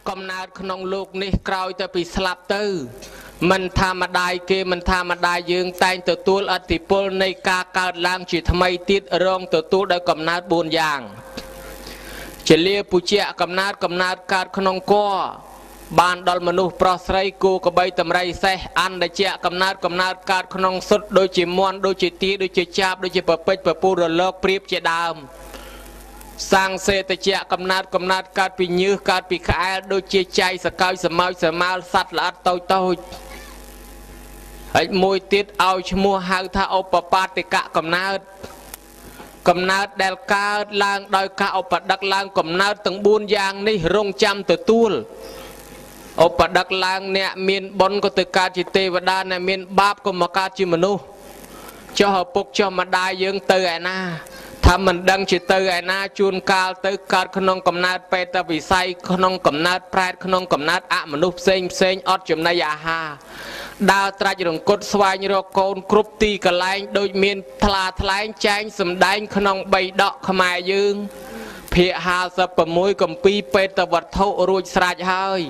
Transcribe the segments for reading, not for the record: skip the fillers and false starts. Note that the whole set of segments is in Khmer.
កំណើតក្នុងលោកនេះក្រោយទៅពីស្លាប់ទៅមិនថាម្ដាយគេមិនថាម្ដាយយើងតែងទទួលឥទ្ធិពលនៃការកើតឡើងជាថ្មីទៀតរងទទួលដោយកំណើត4យ៉ាងជាលាពុជៈកំណើតកំណើតកើតក្នុងគរបានដល់មនុស្សប្រុសស្រីគោក្របីតម្រៃសេះអន្តជៈកំណើតកំណើតកើតក្នុងសុទ្ធដូចជាមន់ដូចជាទាដូចជាចាបដូចជាប្រពេចប្រពូរលកព្រៀបជាដើមសាំងសេតជៈកំណើតកំណើតកើតពីញើសកើតពីក្អែលដូចជាចៃសកោយសមោចសមោលសត្វល្អិតតូចតូចហើយមួយទៀតឲ្យឈ្មោះហៅថាឧបបាទិកកំណើតកំណើតដែលកើតឡើងដោយការឧបដឹកឡើងកំណើតទាំង4យ៉ាងនេះរងចាំទទួលឧបដឹកឡើងអ្នកមានបុណ្យក៏ទៅកើតជាទេវតាអ្នកមានបាបក៏មកកើតជាមនុស្សចុះឪពុកចុះម្ដាយយើងទៅឯណាថាមិនដឹងជាទៅឯណាជួនកាលទៅកើតក្នុងកំណើតបេតវិស័យក្នុងកំណើតប្រែតក្នុងកំណើតអមនុស្សផ្សេងផ្សេងអត់ចំណីអាហារដើរត្រាច់រង្គត់ស្វែងរកកូនគ្រប់ទីកន្លែងដូចមានថ្លាថ្លែងចែងសម្ដែងក្នុងបីដកខ្មែរយើងភាគ56កម្ពីបេតវត្ថុរួចស្រេចហើយ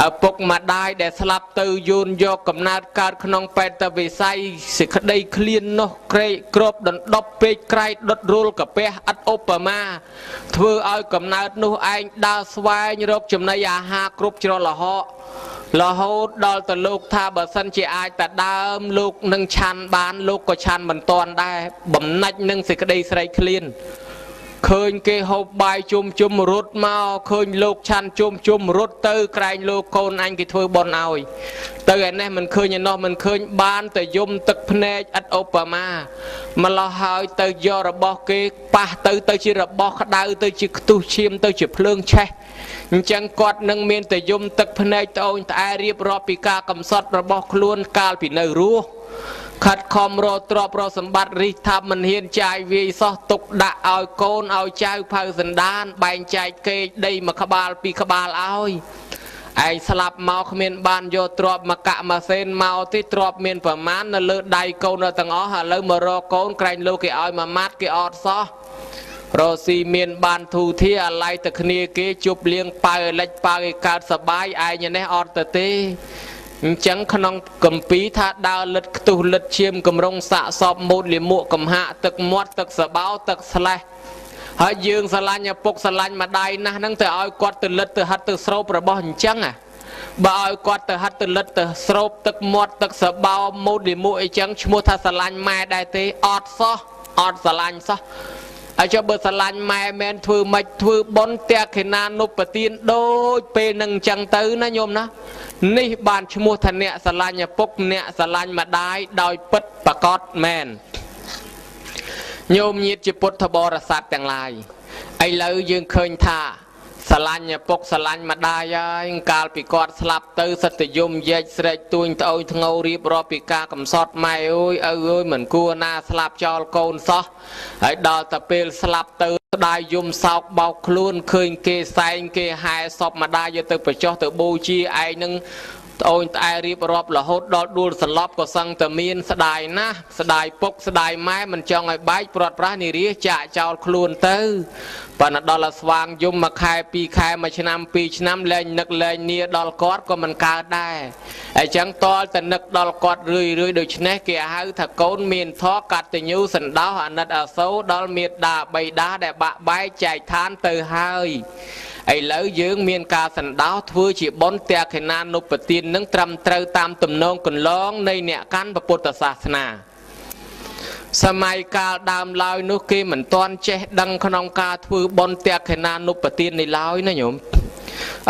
ឪពុកម្ដាយដែលស្លាប់ទៅយូនយកកំណើតកើតក្នុងបេតវិស័យសេចក្តីឃ្លាននោះក្រេកគ្របដណ្ដប់ពេកក្រៃដុតរលកាពះឥតឧបមាធ្វើឲ្យកំណើតនោះឯងដើរស្វែងរកចំណីអាហារគ្រប់ច្រឡហករហូតដល់ទៅលោកថាបើសិនជាអាចតែដើមលោកនឹងឆាន់បានលោកក៏ឆាន់មិនតាន់ដែរបំណាច់នឹងសេចក្តីស្រេកឃ្លានឃើញគេហូបបាយជុំជុំរត់មកឃើញលោកឆាន់ជុំជុំរត់ទៅក្រែងលោកកូនអញគេធ្វើបុណ្យឲ្យទៅឯនេះមិនឃើញឯនោះមិនឃើញបានតែយំទឹកភ្នែកឥតឧបមាម្លោះហើយទៅយករបស់គេប៉ះទៅទៅជារបស់ក្តៅទៅជាខ្ទុះឈាមទៅជាភ្លើងឆេះអញ្ចឹងគាត់នឹងមានតែយំទឹកភ្នែកត្អូញត្អែរៀបរាប់ពីការកំសត់របស់ខ្លួនកាលពីនៅរស់ខិតខំរកទ្រព្យរកសម្បត្តិរិះថាមិនហ៊ានចាយវាយសោះទុកដាក់ឲ្យកូនឲ្យចៅផៅសន្តានបែងចែកកេកដីមួយក្បាលពីរក្បាលឲ្យឯងស្លាប់មកគ្មានបានយកទ្រព្យមកកាក់មកសេនមកទេទ្រព្យមានប្រមាណនៅលើដៃកូននៅទាំងអស់ឥឡូវមករកកូនក្រែងលោកគេឲ្យមួយម៉ាត់គេអត់សោះរកស៊ីមានបានធូធាអាឡ័យតែគ្នាគេជប់លៀងប៉ៅលិចប៉ៅគេកើតសបាយឯងនេះអត់ទៅទេអញ្ចឹងក្នុងកម្ពីថាដើរលិតខ្ទុះលិតឈាមកម្រងសាកសពមូតលាមកកំហាក់ទឹកមាត់ទឹកសបោទឹកស្លេះហើយយើងស្រឡាញ់ឪពុកស្រឡាញ់ម្ដាយណាស់ហ្នឹងទៅឲ្យគាត់ទៅលិតទៅហិតទៅស្រូបរបស់អញ្ចឹងបើឲ្យគាត់ទៅហិតទៅលិតទៅស្រូបទឹកមាត់ទឹកសបោមូតលាមកអីចឹងឈ្មោះថាស្រឡាញ់ម៉ែដែរទេអត់សោះអត់ស្រឡាញ់សោះហើយចុះបើស្រឡាញ់ម៉ែមែនធ្វើម៉េចធ្វើបុណ្យទក្ខិណានុបទានដូចពេលនឹងអញ្ចឹងទៅណាញោមណានេះបានឈ្មោះថាអ្នកស្រឡាញ់ឪពុកអ្នកស្រឡាញ់ម្ដាយដោយពិតប្រកបមែនញោមញាតិជាពុទ្ធបរិស័ទទាំងឡាយឥឡូវយើងឃើញថាស្រឡាញ់ឪពុកស្រឡាញ់ម្ដាយហើយកាលពីគាត់ស្លាប់ទៅសិតយំយែកស្រែកទួញត្អូញធ្ងោរៀបរាប់ពីការកំសត់ម៉ែអើយឪអើយមិនគួរណាស្លាប់ចោលកូនសោះហើយដល់តែពេលស្លាប់ទៅស្ដាយយំសោកបោកខ្លួនឃើញគេសែងគេហែសពម្ដាយយកទៅបញ្ចុះទៅបូជាឯងនឹងត្អូញត្អែរៀបរាប់រហូតដល់ដួលសន្លប់ក៏សឹងតែមានស្ដាយណាស់ស្ដាយពុកស្ដាយម៉ែមិនចង់ឲ្យបែកព្រាត់ប្រាសនិរាចាក់ចោលខ្លួនទៅប៉ុន្តែដល់ស្វាងយំមួយខែពីរខែមួយឆ្នាំពីរឆ្នាំលែងនឹកលែងនីដល់គាត់ក៏មិនកើតដែរអញ្ចឹងតលតែនឹកដល់គាត់រឿយរឿយដូច្នេះគេហៅថាកូនមានធម៌កតញ្ញូសន្តោសអាណិតអាសូរដល់មេដាបៃតាដែលបាក់បែកចែកឋានទៅហើយឥឡូវយើងមានការសន្តោសធ្វើជាបុណ្យទក្ខិណានុបទាននឹងត្រឹមត្រូវតាមទំនងកន្លងនៃអ្នកកាន់ពុទ្ធសាសនាសម័យកាលដើមឡើយនោះគេមិនទាន់ចេះដឹងក្នុងការធ្វើបុណ្យទក្ខិណានុបទាននេះឡើយណាញោម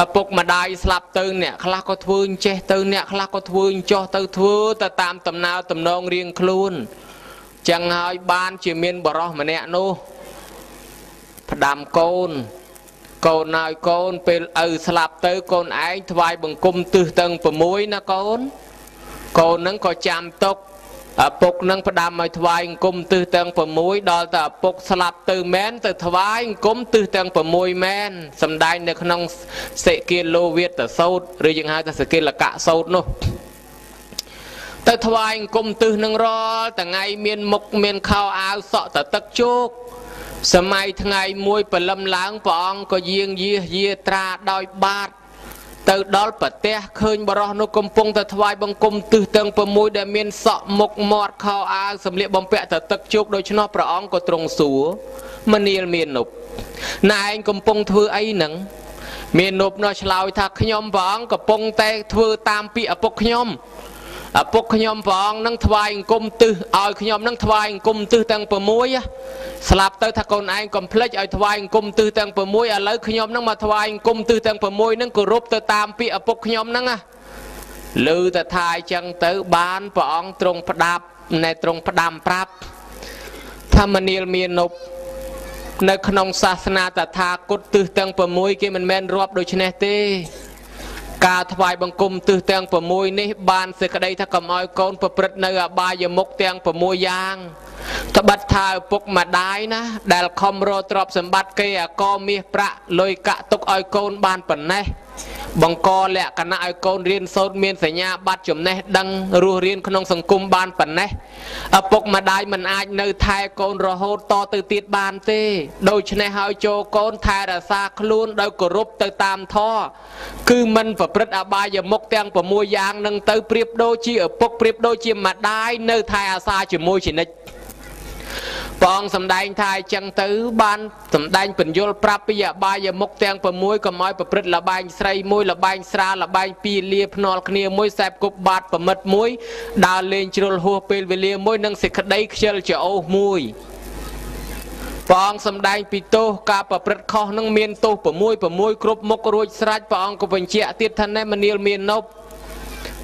ឪពុកម្ដាយស្លាប់ទៅអ្នកខ្លះក៏ធ្វើអញ្ចេះទៅអ្នកខ្លះក៏ធ្វើអញ្ចោះទៅធ្វើទៅតាមដំណើរទំនងរៀងខ្លួនចឹងហើយបានជាមានបរោះម្នាក់នោះផ្ដាំកូនកូនហើយកូនពេលឪស្លាប់ទៅកូនឯងថ្វាយបង្គំទិសទាំង6ណាកូនកូននឹងក៏ចាំទុកឪពុកនឹងផ្ដាំឲ្យថ្វាយអង្គមទិសទាំង6ដល់តែឪពុកស្លាប់ទៅមែនទៅថ្វាយអង្គមទិសទាំង6មែនសំដែងនៅក្នុងសិគាលោវាតសោតឬយើងហៅថាសកិលកៈសោតនោះទៅថ្វាយអង្គមទិសនឹងរាល់ថ្ងៃមានមុខមានខោអាវសក់តទឹកជោគសម័យថ្ងៃមួយព្រលឹមឡើងព្រះអង្គក៏យាងយាត្រាដោយបាត ទៅដល់ប្រទះឃើញបរោះនោះកំពុងតែថ្វាយបង្គំទិសទាំង6ដែលមានសក់មុខមាត់ខោអាវសម្លៀកបំពាក់ទៅទឹកជោគដូច្នោះព្រះអង្គក៏ទ្រង់សួរមនាលមាណពណែឯងកំពុងធ្វើអីហ្នឹងមាណពនោះឆ្លើយថាខ្ញុំព្រះអង្គកំពុងតែធ្វើតាមពាក្យឪពុកខ្ញុំឪពុកខ្ញុំព្រះអង្គនឹងថ្វាយអង្គមទិសឲ្យខ្ញុំនឹងថ្វាយអង្គមទិសទាំង6ស្លាប់ទៅថាកូនឯងកុំភ្លេចឲ្យថ្វាយអង្គមទិសទាំង6ឥឡូវខ្ញុំនឹងមកថ្វាយអង្គមទិសទាំង6នឹងគោរពទៅតាមពាក្យឪពុកខ្ញុំហ្នឹងណាឮតែថាអញ្ចឹងទៅបានព្រះអង្គទ្រង់ផ្ដាប់ណែទ្រង់ផ្ដាំប្រាប់ថាមនាលមាណពនៅក្នុងសាសនាតថាគតទិសទាំង6គេមិនមែនរាប់ដូច្នេះទេការថ្វាយបង្គំទិសទាំង6នេះបានសេចក្តីថាកុំឲ្យកូនប្រព្រឹត្តនៅអបាយមុខទាំង6យ៉ាងត្បិតថាឪពុកម្ដាយណាដែលខំរកទ្រព្យសម្បត្តិគេអកមាសប្រាក់លុយកាក់ទុកឲ្យកូនបានប៉ុណ្ណេះបង្កលក្ខណៈឲ្យកូនរៀនសូត្រមានសញ្ញាបត្រចំណេះដឹងរស់រៀនក្នុងសង្គមបានប៉ុណ្ណេះឪពុកម្ដាយមិនអាចនៅថែកូនរហូតតទៅទៀតបានទេដូច្នេះហើយចូលកូនថែរក្សាខ្លួនដោយគោរពទៅតាមធម៌គឺមិនប្រព្រឹត្តអបាយមុខទាំង6យ៉ាងនឹងទៅប្រៀបដូចជាឪពុកប្រៀបដូចជាម្ដាយនៅថែអាសាជាមួយជានិច្ចព្រះអង្គសម្ដែងថាអញ្ចឹងទៅបានសម្ដែងពន្យល់ប្រាប់ពីអបាយមុខទាំង6កុំឲ្យប្រព្រឹត្តលបែងស្រីមួយលបែងស្រាលបែងពីលាភ្នាល់គ្នាមួយសែបគប់បាតប្រមិតមួយដើរលេងជ្រុលហួសពេលវេលាមួយនិងសេចក្តីខ្ជិលច្អូសមួយព្រះអង្គសម្ដែងពីទោសការប្រព្រឹត្តខុសនឹងមានទោស6 6គ្រប់មុខរួចស្រេចព្រះអង្គក៏បញ្ជាក់ទៀតថាណែមនាលមាណព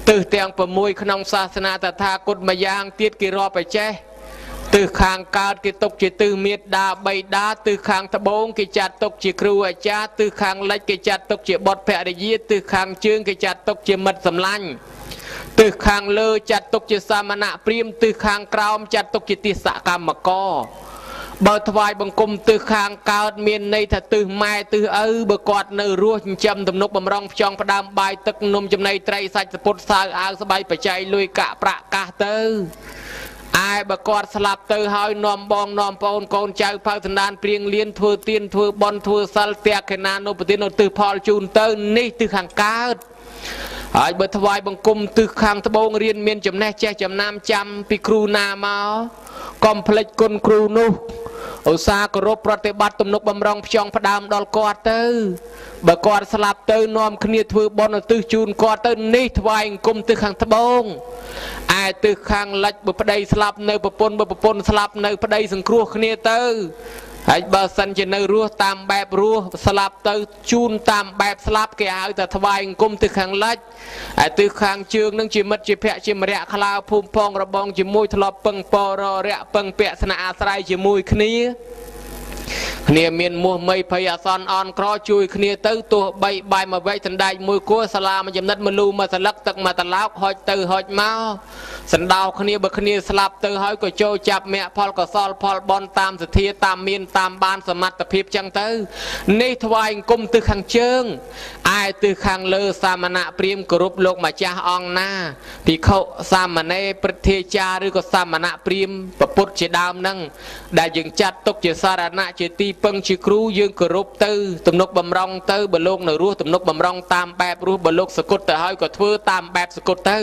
ទិសទាំង6ក្នុងសាសនាតថាគតម្យ៉ាងទៀតគេរាប់ឲ្យចេះទិសខាងកើតគេទុកជាទិសមេដាបៃតាទិសខាងត្បូងគេចាត់ទុកជាគ្រូអាចារ្យទិសខាងលិចគេចាត់ទុកជាបុត្រភរិយាទិសខាងជើងគេចាត់ទុកជាមិត្តសម្លាញ់ទិសខាងលើចាត់ទុកជាសាមណៈព្រាហ្មណ៍ទិសខាងក្រោមចាត់ទុកជាទិសកម្មករបើថ្វាយបង្គំទិសខាងកើតមានន័យថាទិសម៉ែទិសឪបើគាត់នៅរស់ចិញ្ចឹមទំនុកបំរុងផ្ចង់ផ្ដើមបាយទឹកនំចំណីត្រីសាច់សពុតសាវអាវស្បៃបច្ច័យលុយកាក់ប្រាក់កាសទៅឯបើគាត់ស្លាប់ទៅហើយនាំបងនាំប្អូនកូនចៅផៅសន្តានព្រៀងលៀនធ្វើទានធ្វើបន់ធ្វើសិលទក្ខិណានុបទានឧទ្ទិសផលជូនទៅនេះទិសខាងកើតហើយបើថ្វាយបង្គំទិសខាងត្បូងរៀនមានចំណេះចេះចំណាំចាំពីគ្រូណាមកកុំភ្លេចគុណគ្រូនោះឧស្សាហ៍គោរពប្រតិបត្តិទំនុកបំរុងផ្ចង់ផ្ដើមដល់គាត់ទៅបើគាត់ស្លាប់ទៅនាំគ្នាធ្វើបុណ្យឧទ្ទិសជូនគាត់ទៅនេះថ្វាយអង្គមទិសខាងត្បូងឯទិសខាងលិចបើប្តីស្លាប់នៅប្រពន្ធបើប្រពន្ធស្លាប់នៅប្តីសង្គ្រោះគ្នាទៅហើយបើសិនជានៅរស់តាមបែបរស់ស្លាប់ទៅជូនតាមបែបស្លាប់គេហៅថាថ្វាយអង្គមទិសខាងលិចឯទិសខាងជើងនឹងជាមិត្តជាភ័ក្រជាមរៈខ្លាភូមិផងរបងជាមួយធ្លាប់ពឹងពររៈពឹងពាក់ស្នាក់អាស្រ័យជាមួយគ្នាគ្នាមានមោះមីភ័យអាសន្នអន់ក្រជួយគ្នាទៅទោះបីបាយមួយវែកសណ្ដែកមួយគួរសាលាមួយចំណិតមួយលូមួយសន្លឹកទឹកមួយត្រឡោកហុចទៅហុចមកសណ្ដោគ្នាបើគ្នាស្លាប់ទៅហើយក៏ចូលចាប់មគ្គផលកុសលផលបុណ្យតាមសទ្ធាតាមមានតាមបានសមត្ថភាពចឹងទៅនេះថ្វាយអង្គមទិសខាងជើងឯទិសខាងលើសាមណៈព្រាហ្មណ៍គោរពលោកម្ចាស់អង្គណាភិក្ខុសាមណេរព្រឹទ្ធាចារ្យឬក៏សាមណៈព្រាហ្មណ៍ពុទ្ធជាដើមហ្នឹងដែលយើងចាត់ទុកជាសារណៈជាទីពឹងជាគ្រូយើងគោរពទៅទំនុកបំរុងទៅបើលោកនៅរស់ទំនុកបំរុងតាមបែបរស់បើលោកសគត់ទៅហើយក៏ធ្វើតាមបែបសគត់ទៅ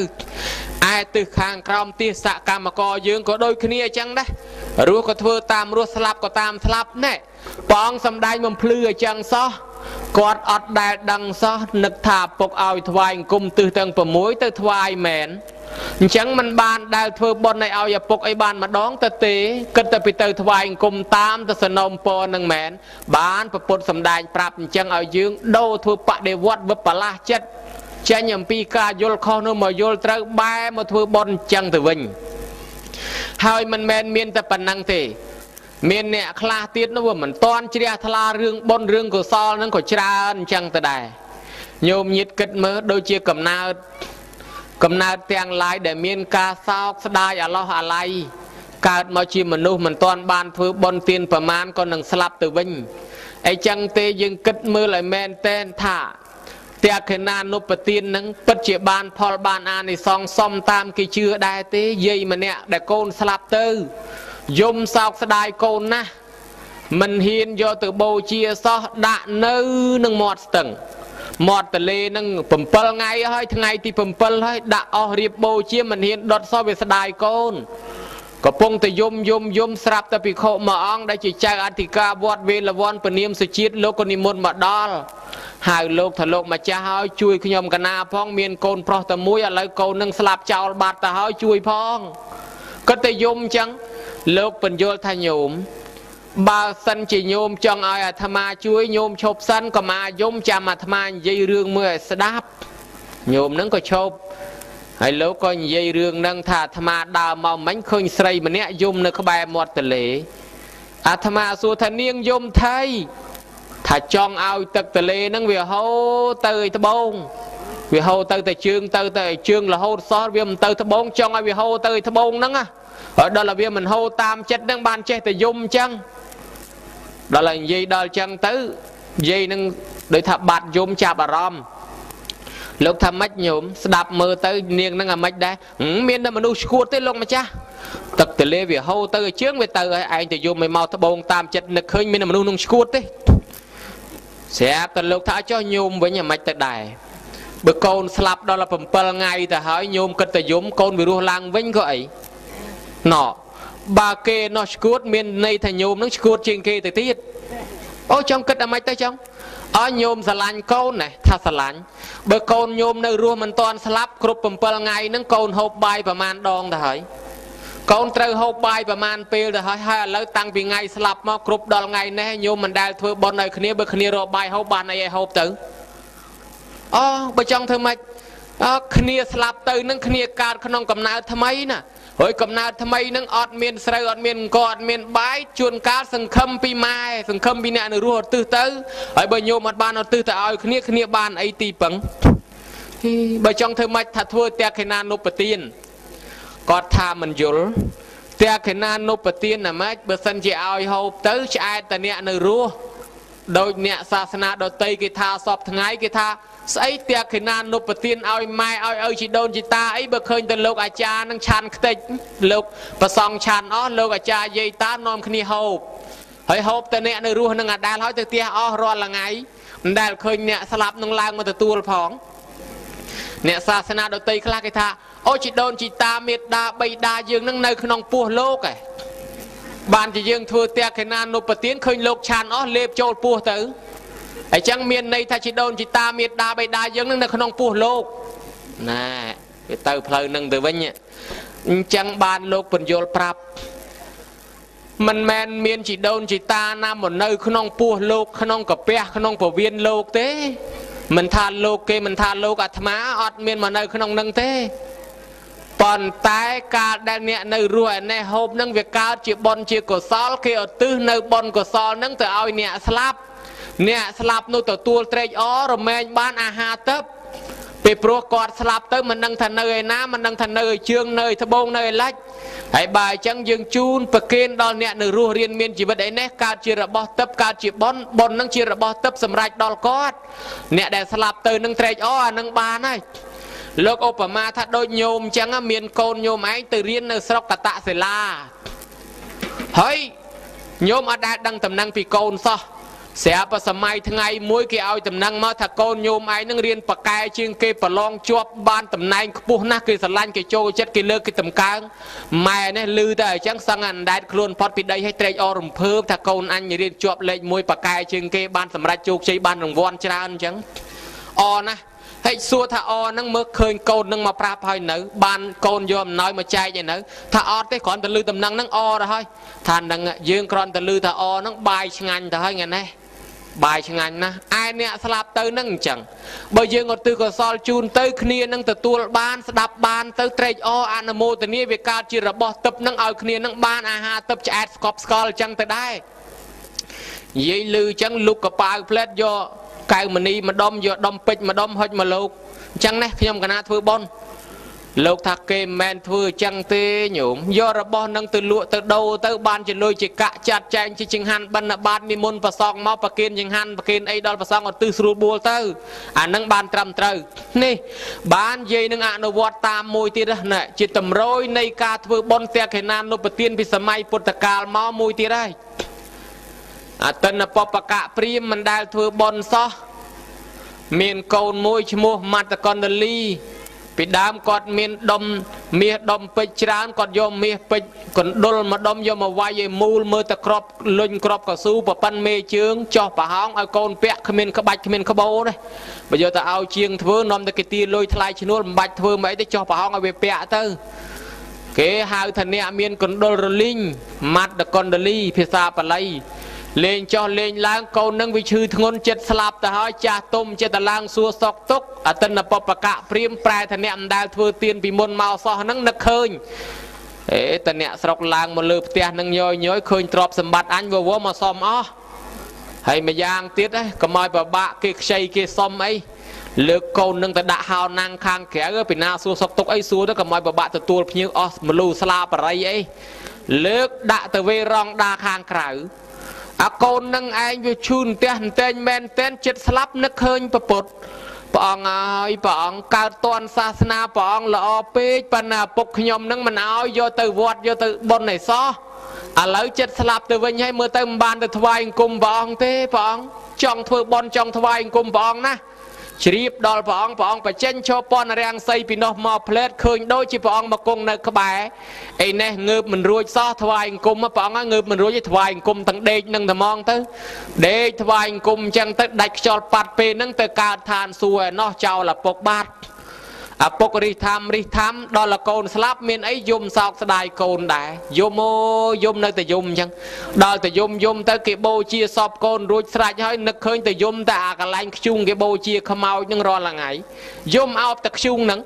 ឯទិសខាងក្រោមទិសកម្មករយើងក៏ដូចគ្នាអញ្ចឹងដែររស់ក៏ធ្វើតាមរស់ស្លាប់ក៏តាមស្លាប់ណែព្រះអង្គសម្ដែងបំភ្លឺអញ្ចឹងសោះគាត់អត់ដែលដឹងសោះនឹកថាពុកឲ្យថ្វាយអង្គមទិសទាំង6ទៅថ្វាយមែនអញ្ចឹងมันបានដែលធ្វើបុណ្យឲ្យឪពុកអីបានម្ដងទៅទេគិតតែពីទៅថ្វាយអង្គមតាមទៅសនំពរនឹងមែនបានប្រពុតសម្ដែងប្រាប់អញ្ចឹងឲ្យយើងដូរធ្វើបដិវត្តវិបលាសចិត្តចេញអំពីការយល់ខុសនោះមកយល់ត្រូវបែរមកធ្វើបុណ្យអញ្ចឹងទៅវិញហើយមិនមែនមានតែប៉ុណ្ណឹងទេមានអ្នកខ្លះទៀតនោះវាមិនតន់ជ្រះថ្លារឿងបុណ្យរឿងកុសលនឹងក៏ច្រើនអញ្ចឹងទៅដែរញោមញាតគិតមើលដូចជាកំណើតទាំងឡាយដែលមានការសោកស្ដាយអាឡោះអាល័យកើតមកជាមនុស្សមិនទាន់បានធ្វើបុណ្យទានប្រមាណក៏នឹងស្លាប់ទៅវិញអីចឹងទេយើងគិតមើលឲ្យមែនតែនថាទក្ខិណានុបទាននឹងពិតជាបានផលបានអានិសង្សសមតាមគេជឿដែរទេយាយម្នាក់ដែលកូនស្លាប់ទៅយំសោកស្ដាយកូនណាស់មិនហ៊ានយកទៅបូជាសោះដាក់នៅនឹងមាត់ស្ទឹង មាត់ទលេនឹង7ថ្ងៃហើយថ្ងៃទី7ហើយដាក់អស់រៀបបូជាមិនហ៊ានដុតសោះវាស្ដាយកូនកំពុងតែយំយំយំស្រាប់តែភិក្ខុមួយអង្គដែលជាចៅអធិការវត្តវេលវ័នពនាមសុជាតិលោកក៏និមន្តមកដល់ហៅលោកថាលោកម្ចាស់ហើយជួយខ្ញុំកណាផងមានកូនប្រុសតែមួយឥឡូវកូននឹងស្លាប់ចោលបាត់ទៅហើយជួយផងគាត់តែយំអញ្ចឹងលោកបញ្យល់ថាញោមបើសិនជាញោមចង់ឲ្យអាត្មាជួយញោមឈប់សិនកុំអាយំចាំអាត្មានិយាយរឿងមួយឲ្យស្ដាប់ញោមនឹងក៏ឈប់ហើយលោកក៏និយាយរឿងនឹងថាអាត្មាដើរមកមិញឃើញស្រីម្នាក់យំនៅក្បែរមាត់ទន្លេអាត្មាសួរថានាងយំថៃថាចង់ឲ្យទឹកទន្លេនឹងវាហូរទៅឲ្យត្បូងវាហូរទៅតែជើងទៅតែជើងរហូតសោះវាមិនទៅត្បូងចង់ឲ្យវាហូរទៅឲ្យត្បូងហ្នឹងណាហើយដល់តែវាមិនហូរតាមចិត្តហ្នឹងបានចេះតែយំអញ្ចឹងដល់តែនិយាយដល់អញ្ចឹងទៅនិយាយនឹងដូចថាបាត់យំចាប់អារម្មណ៍លោកថាម៉េចញោមស្ដាប់មើលទៅនាងនឹងអាម៉េចដែរមានតែមនុស្សឈួតទេលោកម្ចាស់ទឹកទលេវាហូរទៅឲ្យជើងវាទៅឲ្យឯងទៅយំឲ្យមកត្បូងតាមចិត្តនឹកឃើញមានមនុស្សនឹងឈួតទេស្រាប់តែលោកថាចុះញោមវិញអាម៉េចទៅដែរបើកូនស្លាប់ដល់7ថ្ងៃទៅហើយញោមគិតតែយំកូនវារស់ឡើងវិញក៏អីណ៎បើគេនោះឈួតមានន័យថាញោមនឹងឈួតជាងគេទៅទៀតអូចង់គិតអាម៉េចទៅចង់អើញោមស្រឡាញ់កូនណាថាស្រឡាញ់បើកូនញោមនៅរស់មិនតាន់ស្លាប់គ្រប់7ថ្ងៃហ្នឹងកូនហូបបាយប្រមាណដងទៅហើយកូនត្រូវហូបបាយប្រមាណពេលទៅហើយហើយឥឡូវតាំងពីថ្ងៃស្លាប់មកគ្រប់ដល់ថ្ងៃនេះញោមមិនដែលធ្វើបុណ្យឲ្យគ្នាបើគ្នារកបាយហូបបានអីឲ្យហូបទៅអូបើចង់ធ្វើម៉េចអើគ្នាស្លាប់ទៅនឹងគ្នាកើតក្នុងកំណើតថ្មីណាហើយកំណើតថ្មីនឹងអត់មានស្រូវអត់មានអង្គអត់មានបាយជួនកាលសង្ឃឹមពីម៉ែសង្ឃឹមពីអ្នកនៅរស់ឧទ្ទិសទៅហើយបើញោមអត់បានឧទ្ទិសទៅឲ្យគ្នាគ្នាបានអីទីពឹងបើចង់ធ្វើម៉េចថាធ្វើទក្ខិណានុបទានគាត់ថាមិនយល់ទក្ខិណានុបទានណាម៉េចបើសិនជាឲ្យហូបទៅឆ្អែតតែអ្នកនៅរស់ដោយអ្នកសាសនាដតីគេថាសពថ្ងៃគេថាស្អីទក្ខិណានុបទានឲ្យម៉ែឲ្យឪជីដូនជីតាអីបើឃើញតែលោកអាចារ្យនឹងឆាន់ខ្ទេចលោកប្រសងឆាន់អស់លោកអាចារ្យយាយតានាំគ្នាហូបហើយហូបតែអ្នកនៅរស់នឹងអាដាលហើយទៅផ្ទះអស់រាល់ថ្ងៃមិនដែលឃើញអ្នកស្លាប់នឹងឡើងមកទទួលផងអ្នកសាសនាដតីខ្លះគេថាអូជីដូនជីតាមេដាបៃតាយើងនឹងនៅក្នុងពោះលោកឯងបានជាយើងធ្វើទក្ខិណានុបទានឃើញលោកឆាន់អស់លេបចូលពោះទៅអញ្ចឹងមានន័យថាជីដូនជីតាមេដាបៃតាយើងនឹងនៅក្នុងពោះលោកណែវាទៅផ្លូវនឹងទៅវិញអញ្ចឹងបានលោកពន្យល់ប្រាប់មិនមែនមានជីដូនជីតាណាមកនៅក្នុងពោះលោកក្នុងកាពះក្នុងពវៀនលោកទេមិនថាលោកគេមិនថាលោកអាត្មាអត់មានមកនៅក្នុងនឹងទេប៉ុន្តែកាលដែលអ្នកនៅរស់ឯនេះហូបនឹងវាកើតជាបុណ្យជាកុសលគេឧទ្ទិសនៅបុណ្យកុសលនឹងទៅឲ្យអ្នកស្លាប់អ្នកស្លាប់នោះទទួលត្រេកអររមែងបានអាហារទឹកពេលព្រោះគាត់ស្លាប់ទៅមិនដឹងថានៅឯណាមិនដឹងថានៅឯជើងនៅឯត្បូងនៅឯលិចហើយបើអញ្ចឹងយើងជូនប្រគេនដល់អ្នកនៅរស់រៀនមានជីវិតឯនេះកើតជារបស់ទឹកកើតជាបុណ្យបុណ្យនឹងជារបស់ទឹកសម្រាប់ដល់គាត់អ្នកដែលស្លាប់ទៅនឹងត្រេកអរអានឹងបានហើយលោកឧបមាថាដូចញោមអញ្ចឹងមានកូនញោមឯងទៅរៀននៅស្រុកកតសិលាហើយញោមអត់ដែលដឹងតំណែងពីកូនសោះស្រាប់តែសម័យថ្ងៃមួយគេឲ្យតំណែងមកថាកូនញោមឯងនឹងរៀនប៉កែជាងគេប្រឡងជាប់បានតំណែងខ្ពស់ណាស់គេស្រឡាញ់គេចូលចិត្តគេលើកគេតម្កើងម៉ែនេះឮតែអញ្ចឹងសឹងអណ្ដែតខ្លួនផុតពីដីឲ្យត្រេកអររំភើបថាកូនអញរៀនជាប់លេខ1ប៉កែជាងគេបានសម្រេចជោគជ័យបានរង្វាន់ច្រើនអញ្ចឹងអណាស់ហើយសួរថាអហ្នឹងមើលឃើញកូននឹងមកប្រាប់ហើយនៅបានកូនយកអំណោយមកចែកឯនៅថាអត់ទេគ្រាន់តែឮតំណែងហ្នឹងអទៅហើយថានឹងយើងគ្រាន់តែឮថាអហ្នឹងបាយឆ្ងាញ់ទៅហើយថ្ងៃនេះបាយឆ្ងាញ់ណាស់ឯអ្នកស្លាប់ទៅនឹងអញ្ចឹងបើយើងឧទ្ទិសកុសលជូនទៅគ្នានឹងទទួលបានស្ដាប់បានទៅត្រេកអរអនុមោទនាវាកើតជារបស់ទឹកនឹងឲ្យគ្នានឹងបានអាហារទឹកឆ្អែតស្កប់ស្កល់អញ្ចឹងទៅដែរនិយាយឮអញ្ចឹងលុកកប៉ាវផ្លែតយកកៅមនីម្ដុំយកដុំពេជ្រម្ដុំហុចមកលោកអញ្ចឹងណាខ្ញុំកណាធ្វើបុណ្យលោកថាគេមិនមែនធ្វើអញ្ចឹងទេញោមយករបស់នឹងទៅលក់ទៅដូរទៅបានជាលុយជាកាក់ចាត់ចែងជាចង្ហាន់បិណ្ឌបាតនិមន្តប្រសងមកប្រគេនចង្ហាន់ប្រគេនអីដល់ប្រសងឧទ្ទិសស្រួលបួលទៅអានឹងបានត្រឹមត្រូវនេះបាននិយាយនឹងអនុវត្តតាមមួយទៀតណាជាតម្រុយនៃការធ្វើបុណ្យទក្ខិណានុបទានពីសម័យពុទ្ធកាលមកមួយទៀតហើយអតិនពពកៈព្រាមមិនដែលធ្វើបុណ្យសោះ មានកូនមួយឈ្មោះមត្តកណ្ដលីពីដើមគាត់មានដុំមាសដុំពេជ្រច្រើនគាត់យកមាសពេជ្រកណ្ដុលមកដុំយកមកវាយឲ្យមូលមើលតែក្របលុញក្របកស៊ូប្រប៉ិនមេជើងចោះប្រហោងឲ្យកូនពាក់គ្មានក្បាច់គ្មានក្បោទេបើយកទៅឲ្យជាងធ្វើនាំតែគេទាលុយថ្លៃឈ្នួលមិនបាច់ធ្វើមកអីទេចោះប្រហោងឲ្យវាពាក់ទៅគេហៅថាអ្នកមានកណ្ដុលរលីងមត្តកណ្ដលីភាសាបាលីលេងចោះលេងឡើងកូននឹងវាឈឺធ្ងន់ចិត្តស្លាប់ទៅហើយចាស់ទុំចិត្តទៅឡើងសួរសក់ទុកអតិនបបកៈព្រាមប្រែថាអ្នកមិនដែលធ្វើទៀនពីមុនមកសោះហ្នឹងនឹកឃើញអេតអ្នកស្រុកឡើងមកលើផ្ទះនឹងញយញយឃើញទ្រព្យសម្បត្តិអញវវមកសុំអស់ហើយម្យ៉ាងទៀតកុំឲ្យប្របាក់គេខ្ចីគេសុំអីលើកកូននឹងទៅដាក់ហោណាំងខាងក្រៅពីណាសួរសក់ទុកអីសួរទៅកុំឲ្យប្របាក់ទទួលភ្ញៀវអស់មលូស្លាបរិយអីលើកដាក់ទៅវេរងដាខាងក្រៅអាកូននឹងឯងវាឈឺផ្ទះតែងមែនតែនចិត្តស្លាប់នឹកឃើញប្រពុតព្រះអង្គហើយព្រះអង្គកើតតនសាសនាព្រះអង្គល្អពេកប៉ុន្តែឪពុកខ្ញុំនឹងមិនឲ្យយកទៅវត្តយកទៅបុណ្យឲ្យសោះឥឡូវចិត្តស្លាប់ទៅវិញហើយមើលទៅមិនបានទៅថ្វាយអង្គមព្រះអង្គទេព្រះអង្គចង់ធ្វើបុណ្យចង់ថ្វាយអង្គមព្រះអង្គណាជ្រាបដល់ព្រះអង្គព្រះអង្គបញ្ចេញឈរពន្ធរាំងសីពីនោះមកផ្លែតឃើញដូចជាព្រះអង្គមកគង់នៅក្បែរអីនេះងើបមិនរួចសោះថ្វាយអង្គមព្រះអង្គងើបមិនរួចទេថ្វាយអង្គមទាំងដេកនឹងត្មងទៅដេកថ្វាយអង្គមអញ្ចឹងទៅដាច់ខ្យល់ប៉ាត់ពេលហ្នឹងទៅកើតឋានសួគ៌ឯណោះចោលឪពុកបាត់ឪពុករិះធម្មរិះធម្មដល់កូនស្លាប់មានអីយំសោកស្ដាយកូនដែរយំអូយំនៅតែយំអញ្ចឹងដល់តែយំយំទៅគេបូជាសពកូនរួចស្រេចហើយនឹកឃើញតែយំតែអាកន្លែងខ្ជុងគេបូជាខ្មោចនឹងរាល់ថ្ងៃយំអោបតែខ្ជុងហ្នឹង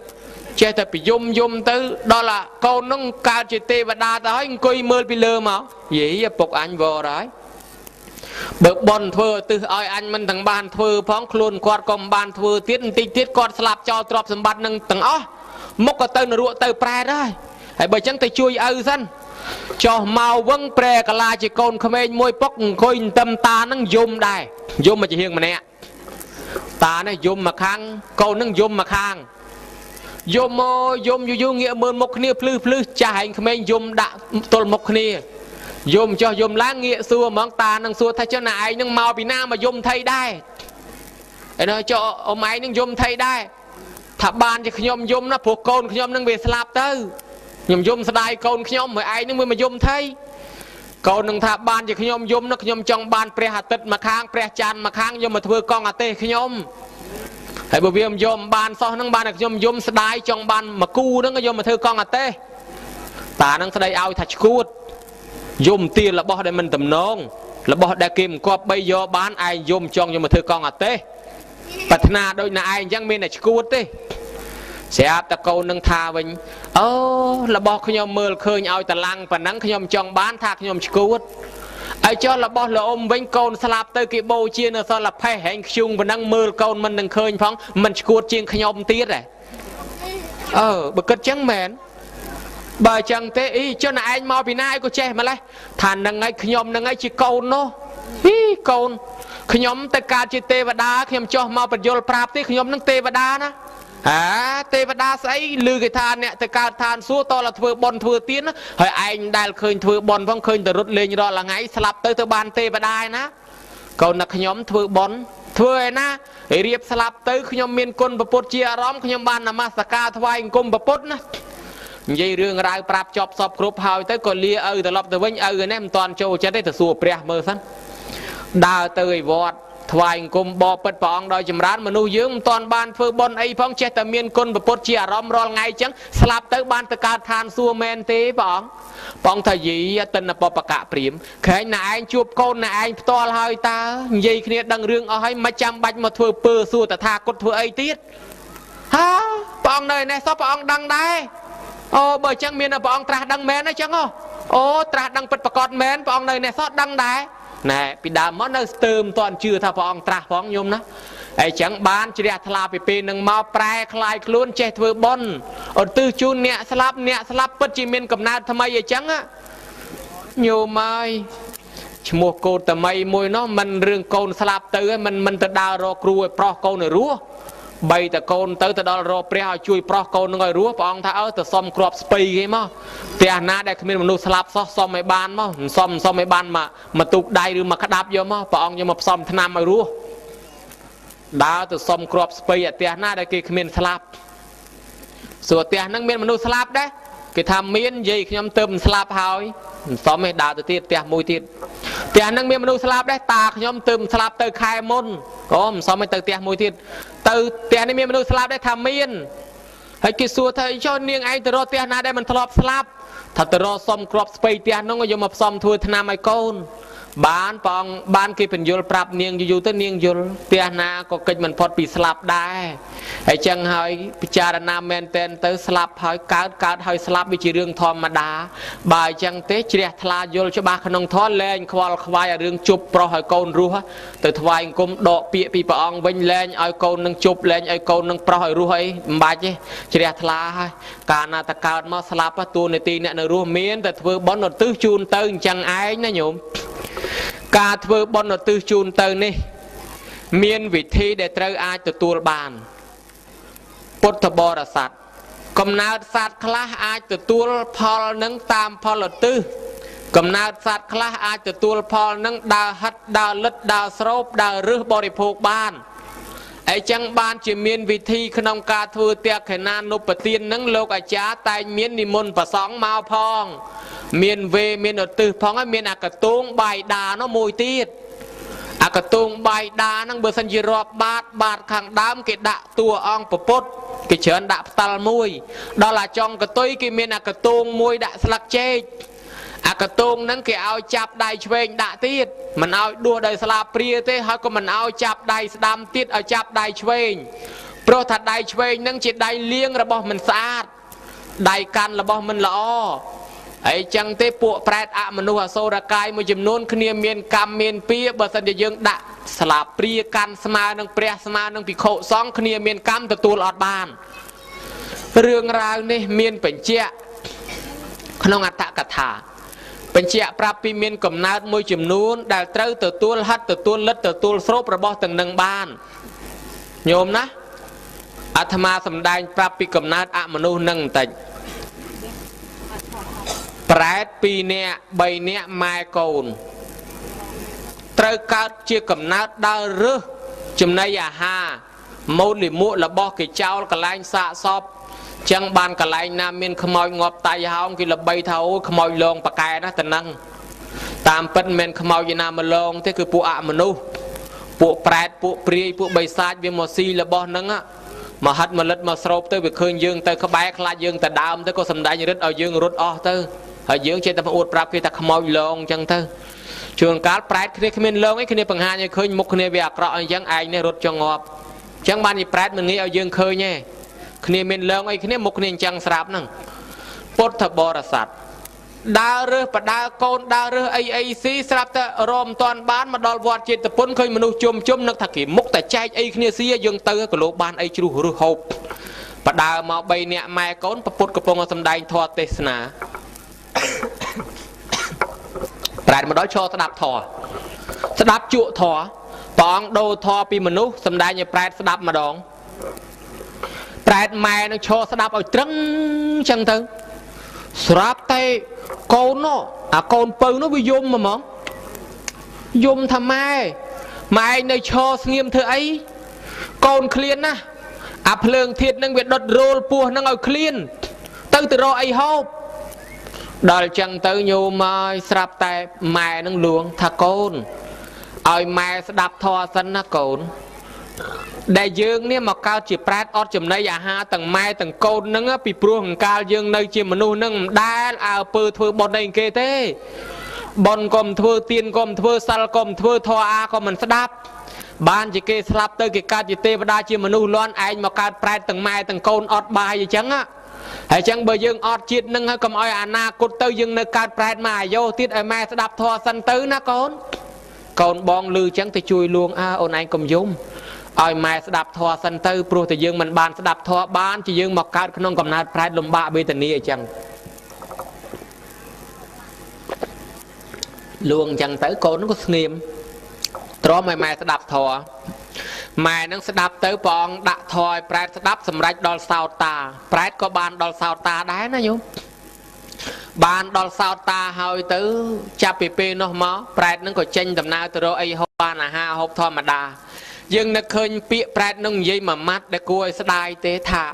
ចេះតែពីយំយំទៅដល់អាកូននឹងកើតជាទេវតាទៅហើយអង្គុយមើលពីលើមកយីឪពុកអញវរហើយបើបនធ្វើទិសឲ្យអញមិនទាំងបានធ្វើផងខ្លួនគាត់ក៏មិនបានធ្វើទៀតបន្តិចទៀតគាត់ស្លាប់ចោលទ្រព្យសម្បត្តិនឹងទាំងអស់មុខក៏ទៅនរកទៅប្រែតហើយហើយបើចឹងទៅជួយឪសិនចុះមកវឹងប្រែកាឡាជាកូនក្មេងមួយពុកអង្គុយទឹមតានឹងយំដែរយំមកជាហៀងម្នាក់តានេះយំមកខាងកូននឹងយំមកខាងយំមកយំយូរយូរងាកមើលមុខគ្នាភ្លឺភ្លឺចាស់ឯងក្មេងយំដាក់ទល់មុខគ្នាយំចុះយំឡើងងាកសួរហ្មងតានឹងសួរថាចុះណាឯងនឹងមកពីណាមកយំថៃដែរឯនោះចុះអ៊ំឯងនឹងយំថៃដែរថាបានជាខ្ញុំយំណាព្រោះកូនខ្ញុំនឹងវាស្លាប់ទៅខ្ញុំយំស្ដាយកូនខ្ញុំហើយឯងនឹងវាមកយំថៃកូននឹងថាបានជាខ្ញុំយំណាខ្ញុំចង់បានព្រះអាទិត្យមកខាងព្រះច័ន្ទមកខាងយកមកធ្វើកង់អាទេសខ្ញុំហើយបើវាមិនយំបានសោះនឹងបានតែខ្ញុំយំស្ដាយចង់បានមកគូនឹងយកមកធ្វើកង់អាទេសតានឹងស្ដីឲ្យថាឈួតយំទារបស់ដែលមិនតំណងរបស់ដែលគេមិនគប្បីយកបានឯងយំចង់យកមកធ្វើកង់អាទេសប្រាថ្នាដូចណាឯងអញ្ចឹងមានតែឈួតទេស្រាប់តែកូននឹងថាវិញអូរបស់ខ្ញុំមើលឃើញឲ្យតឡាំងប៉ុណ្ណឹងខ្ញុំចង់បានថាខ្ញុំឈួតហើយចុះរបស់លោកអ៊ំវិញកូនស្លាប់ទៅគេបូជានៅសល់ផេះហែងខ្ជុងប៉ុណ្ណឹងមើលកូនមិននឹងឃើញផងមិនឈួតជាងខ្ញុំទៀតហ៎អឺបើគិតចឹងមែនបើចឹងទេអីចុះណាឯងមកពីណាឯងក៏ចេះម្លេះថានឹងឯងខ្ញុំនឹងឯងជាកូននោះហ៊ីកូនខ្ញុំទៅកើតជាទេវតាខ្ញុំចុះមកបញ្យលប្រាប់ទេខ្ញុំនឹងទេវតាណាហាទេវតាស្អីឮគេថាអ្នកទៅកើតឋានសួគ៌តលធ្វើបុណ្យធ្វើទានហើយឯងដែលឃើញធ្វើបុណ្យផងឃើញតែរត់លេងរាល់ថ្ងៃស្លាប់ទៅទៅបានទេវតាឯណាកូនណាខ្ញុំធ្វើបុណ្យធ្វើឯណារៀបស្លាប់ទៅខ្ញុំមានគុណពុទ្ធជាអារម្មណ៍ខ្ញុំបាននមស្ការថ្វាយអង្គមពុទ្ធណានិយាយរឿងរ៉ាវប្រាប់ចប់សពគ្រប់ហើយទៅក៏លាឪត្រឡប់ទៅវិញឪនេះមិនតាន់ចូលចិត្តទេទៅសួរព្រះមើលសិនដើរទៅឯវត្តថ្វាយអង្គមបពិតព្រះអង្គដោយចម្រើនមនុស្សយើងមិនតាន់បានធ្វើបុណ្យអីផងចេះតែមានគុណពុទ្ធជាអារម្មណ៍រាល់ថ្ងៃចឹងស្លាប់ទៅបានទៅកើតឋានសួគ៌មែនទេព្រះអង្គព្រះអង្គថាយីអតិនបបកៈព្រាមក្រែងណាឯងជួបកូនណាឯងផ្ទាល់ហើយតើនិយាយគ្នាដឹងរឿងអស់ហើយមិនចាំបាច់មកធ្វើពើសួរតថាគតធ្វើអីទៀតហាព្រះអង្គនៅឯនេះសោះព្រះអង្គដឹងដែរអូបើអញ្ចឹងមានព្រះអង្គត្រាស់ដឹងមែនអញ្ចឹងអូត្រាស់ដឹងពិតប្រាកដមែនព្រះអង្គនៅនេះសោះដឹងដែរណែពីដើមមកនៅស្ទើមតន់ជឿថាព្រះអង្គត្រាស់ផងញោមណាអញ្ចឹងបានជ្រះថ្លាពីពេលនឹងមកប្រែคลายខ្លួនចេះធ្វើបុណ្យឧទ្ទិសជូនអ្នកស្លាប់អ្នកស្លាប់ពិតជាមានកំណើតថ្មីអញ្ចឹងញោមហើយឈ្មោះកោតមីមួយនោះមិនរឿងកូនស្លាប់ទៅមិនទៅដើររកគ្រូឲ្យប្រុសកូនឲ្យរស់បីតកូនទៅទៅដល់រកព្រះឲ្យជួយប្រុសកូននឹងឲ្យរស់ព្រះអង្គថាអើទៅសុំគ្រាប់ស្ពៃគេមកផ្ទះណាដែលគ្មានមនុស្សស្លាប់សោះសុំឲ្យបានមកសុំសុំឲ្យបានមកទូកដៃឬមកក្តាប់យកមកព្រះអង្គយកមកផ្សំថ្នាំឲ្យរស់ ដើរទៅសុំគ្រាប់ស្ពៃអាផ្ទះណាដែលគេគ្មានស្លាប់សួរផ្ទះហ្នឹងមានមនុស្សស្លាប់ដែរគេថាមានយាយខ្ញុំទៅមិនស្លាប់ហើយមិនសមទេដើរទៅទៀតផ្ទះមួយទៀតផ្ទះហ្នឹងមានមនុស្សស្លាប់ដែរតាខ្ញុំទៅមិនស្លាប់ទៅខែមុនអូមិនសមទេទៅផ្ទះមួយទៀតទៅផ្ទះនេះមានមនុស្សស្លាប់ដែរថាមានហើយគេសួរថាចុះនាងឯងទៅរកផ្ទះណាដែលមិនធ្លាប់ស្លាប់ថាទៅរកសុំគ្រាប់ស្ពៃផ្ទះហ្នឹងយកមកផ្សំធ្វើថ្នាំឲ្យកូនបានព្រះអង្គបានគេបញ្យល់ប្រាប់នាងយូរទៅនាងយល់ផ្ទះណាក៏កិច្ចមិនផុតពីស្លាប់ដែរហើយចឹងហើយពិចារណាមែនតែនទៅស្លាប់ហើយកើតកើតហើយស្លាប់វាជារឿងធម្មតាបើអញ្ចឹងទេជ្រះថ្លាយល់ច្បាស់ក្នុងធម៌លែងខ្វល់ខ្វាយឲ្យរឿងជប់ប្រុសឲ្យកូនរស់ទៅថ្វាយអង្គមដកពាក្យពីព្រះអង្គវិញលែងឲ្យកូននឹងជប់លែងឲ្យកូននឹងប្រុសឲ្យរស់អីមិនបាច់ទេជ្រះថ្លាហើយកាលណាតកើតមកស្លាប់តួនាទីអ្នកនៅរស់មានតែធ្វើបុណ្យឧទ្ទិសជូនទៅអញ្ចឹងឯងណាញោមការធ្វើបុណ្យឧទ្ទិសជូនទៅនេះមានវិធីដែលត្រូវអាចទទួលបានពុទ្ធបរិស័ទកំណើតសត្វខ្លះអាចទទួលផលនឹងតាមផលឧទ្ទិសកំណើតសត្វខ្លះអាចទទួលផលនឹងដើរហិតដើរលិតដើរស្រូបដើររឹសបរិភោគបានអីចឹងបានជាមានវិធីក្នុងការធ្វើទក្ខិណានុបទាននឹងលោកអាចារ្យតែងមាននិមន្តប្រសង់មកផងមានវេមានឧទ្ទិសផងហើយមានអាកតងបាយដានោះមួយទៀតអាកតងបាយដាហ្នឹងបើសិនជារាប់បាតបាតខាងដើមគេដាក់តួអង្គពុទ្ធគេច្រើនដាក់ផ្តិលមួយដល់អាចុងកតុយគេមានអាកតងមួយដាក់ស្លឹកចេកអាកតងហ្នឹងគេឲ្យចាប់ដៃឆ្វេងដាក់ទៀតមិនឲ្យដួសដោយស្លាបព្រាទេហើយក៏មិនឲ្យចាប់ដៃស្ដាំទៀតឲ្យចាប់ដៃឆ្វេងព្រោះថាដៃឆ្វេងហ្នឹងជាដៃលាងរបស់មិនស្អាតដៃកាន់របស់មិនល្អអីចឹងទេពួកប្រែតអមនុស្សអសូរកាយមួយចំនួនគ្នាមានកម្មមានពៀបើសិនជាយើងដាក់ស្លាបព្រាកាន់ស្មើនឹងព្រះស្មើនឹងភិក្ខុសង្ឃគ្នាមានកម្មទទួលអត់បានរឿងរ៉ាវនេះមានបញ្ជាក់ក្នុងអត្ថកថាបញ្ជាក់ប្រាប់ពីមានកំណើតមួយចំនួនដែលត្រូវទទួលហិតទទួលលិតទទួលស្រូបរបស់ទាំងនឹងបានញោមណាអាត្មាសម្ដែងប្រាប់ពីកំណើតអមនុស្សនឹងបន្តិចប្រែត2នាក់3នាក់ម៉ែកូនត្រូវកើតជាកំណើតដើររើសចំណីអាហារម៉ូតលិមួករបស់គេចោលកន្លែងសាកសពចឹងបានកន្លែងណាមានខ្មោចងាប់តៃហោងគេល្បីថាអូខ្មោចលងប៉កែណាតំណឹងតាមពិតមិនមែនខ្មោចឯណាមកលងទេគឺពួកអមនុស្សពួកប្រែតពួកព្រាយពួកបិសាចវាមកស៊ីរបស់ហ្នឹងមកហិតមកលិតមកស្រូបទៅវាឃើញយើងទៅក្បែរខ្លាចយើងទៅដើមទៅក៏សំដែងរិទ្ធឲ្យយើងរត់អស់ទៅហើយយើងចេះតែអួតប្រាប់គេថាខ្មោចលងអញ្ចឹងទៅជួនកាលប្រែតគ្នាគ្មានលងអីគ្នាបង្ហាញឲ្យឃើញមុខគ្នាវាអាក្រក់អញ្ចឹងឯងនេះរត់ចង់ងាប់អញ្ចឹងបានជាប្រែតមិនងាយឲ្យយើងឃើញទេគ្នាមានលងអីគ្នាមុខគ្នាអញ្ចឹងស្រាប់ហ្នឹងពុទ្ធបរិស័ទដើររើសបដើកូនដើររើសអីអីស៊ីស្រាប់តែរមមិនតាន់បានមកដល់វត្តចេតពុនឃើញមនុស្សជុំជុំនឹកថាគេមុខតែចែកអីគ្នាស៊ីយើងទៅក៏លោកបានអីជ្រុះរើសហូបបដើមក3នាក់ម៉ែកូនពពុទ្ធកំពុងសម្ដែងធម៌ទេសនាប្រែតមកដល់ឈរស្ដាប់ធម៌ស្ដាប់ជក់ធម៌ព្រះអង្គដូរធម៌ពីមនុស្សសម្ដែងឲ្យប្រែតស្ដាប់ម្ដងប្រែតម៉ែនឹងឈរស្ដាប់ឲ្យត្រឹងចឹងទៅស្រាប់តែកូននោះអាកូនពៅនោះវាយំហ្មងយំថាម៉ែម៉ែឯងនៅឈរស្ងៀមធ្វើអីកូនឃ្លានណាស់អាភ្លើងធាតនឹងវាដុតរោលពោះនឹងឲ្យឃ្លានទៅទៅរកអីហូបដល់ចឹងទៅញោមហើយស្រាប់តែម៉ែនឹងលួងថាកូនឲ្យម៉ែស្ដាប់ធម៌សិនណាកូនដែលយើងនេះមកកើតជាប្រែតអត់ចំណីអាហារទាំងម៉ែទាំងកូននឹងពីព្រោះអង្កាលយើងនៅជាមនុស្សនឹងមិនដែលអើពើធ្វើបុណ្យអីគេទេបុណ្យក៏មិនធ្វើទានក៏មិនធ្វើសិលក៏មិនធ្វើធម៌អាក៏មិនស្ដាប់បានជាគេស្លាប់ទៅគេកើតជាទេវតាជាមនុស្សលាន់ឯងមកកើតប្រែតទាំងម៉ែទាំងកូនអត់បាយអញ្ចឹងហើយចឹងបើយើងអត់ជាតិនឹងហើយកុំឲ្យអនាគតទៅយើងនៅកើតប្រែតមកអាយុទៀតឲ្យម៉ែស្ដាប់ធម៌សិនទៅណាកូនកូនបងលឺចឹងទៅជួយលួងអើអូនឯងកុំយំឲ្យម៉ែស្ដាប់ធម៌សិនទៅព្រោះតែយើងមិនបានស្ដាប់ធម៌បានជាយើងមកកើតក្នុងកំណើតប្រែតលំបាកវេទនាអញ្ចឹងលួងអញ្ចឹងទៅកូនក៏ស្ងៀមទ្រាំឲ្យម៉ែស្ដាប់ធម៌ម៉ែនឹងស្ដាប់ទៅព្រះអង្គដាក់ធម៌ឲ្យប្រែតស្ដាប់សម្រេចដល់សោតាប្រែតក៏បានដល់សោតាដែរណាញោមបានដល់សោតាហើយទៅចាប់ពីពេលនោះមកប្រែតនឹងក៏ចេញដំណើរទៅរកអីហូបបានអាហារហូបធម្មតា យើងនឹកឃើញពាក្យប្រែតនឹងនិយាយមួយម៉ាត់ដែលគួរឲ្យស្ដាយទេថា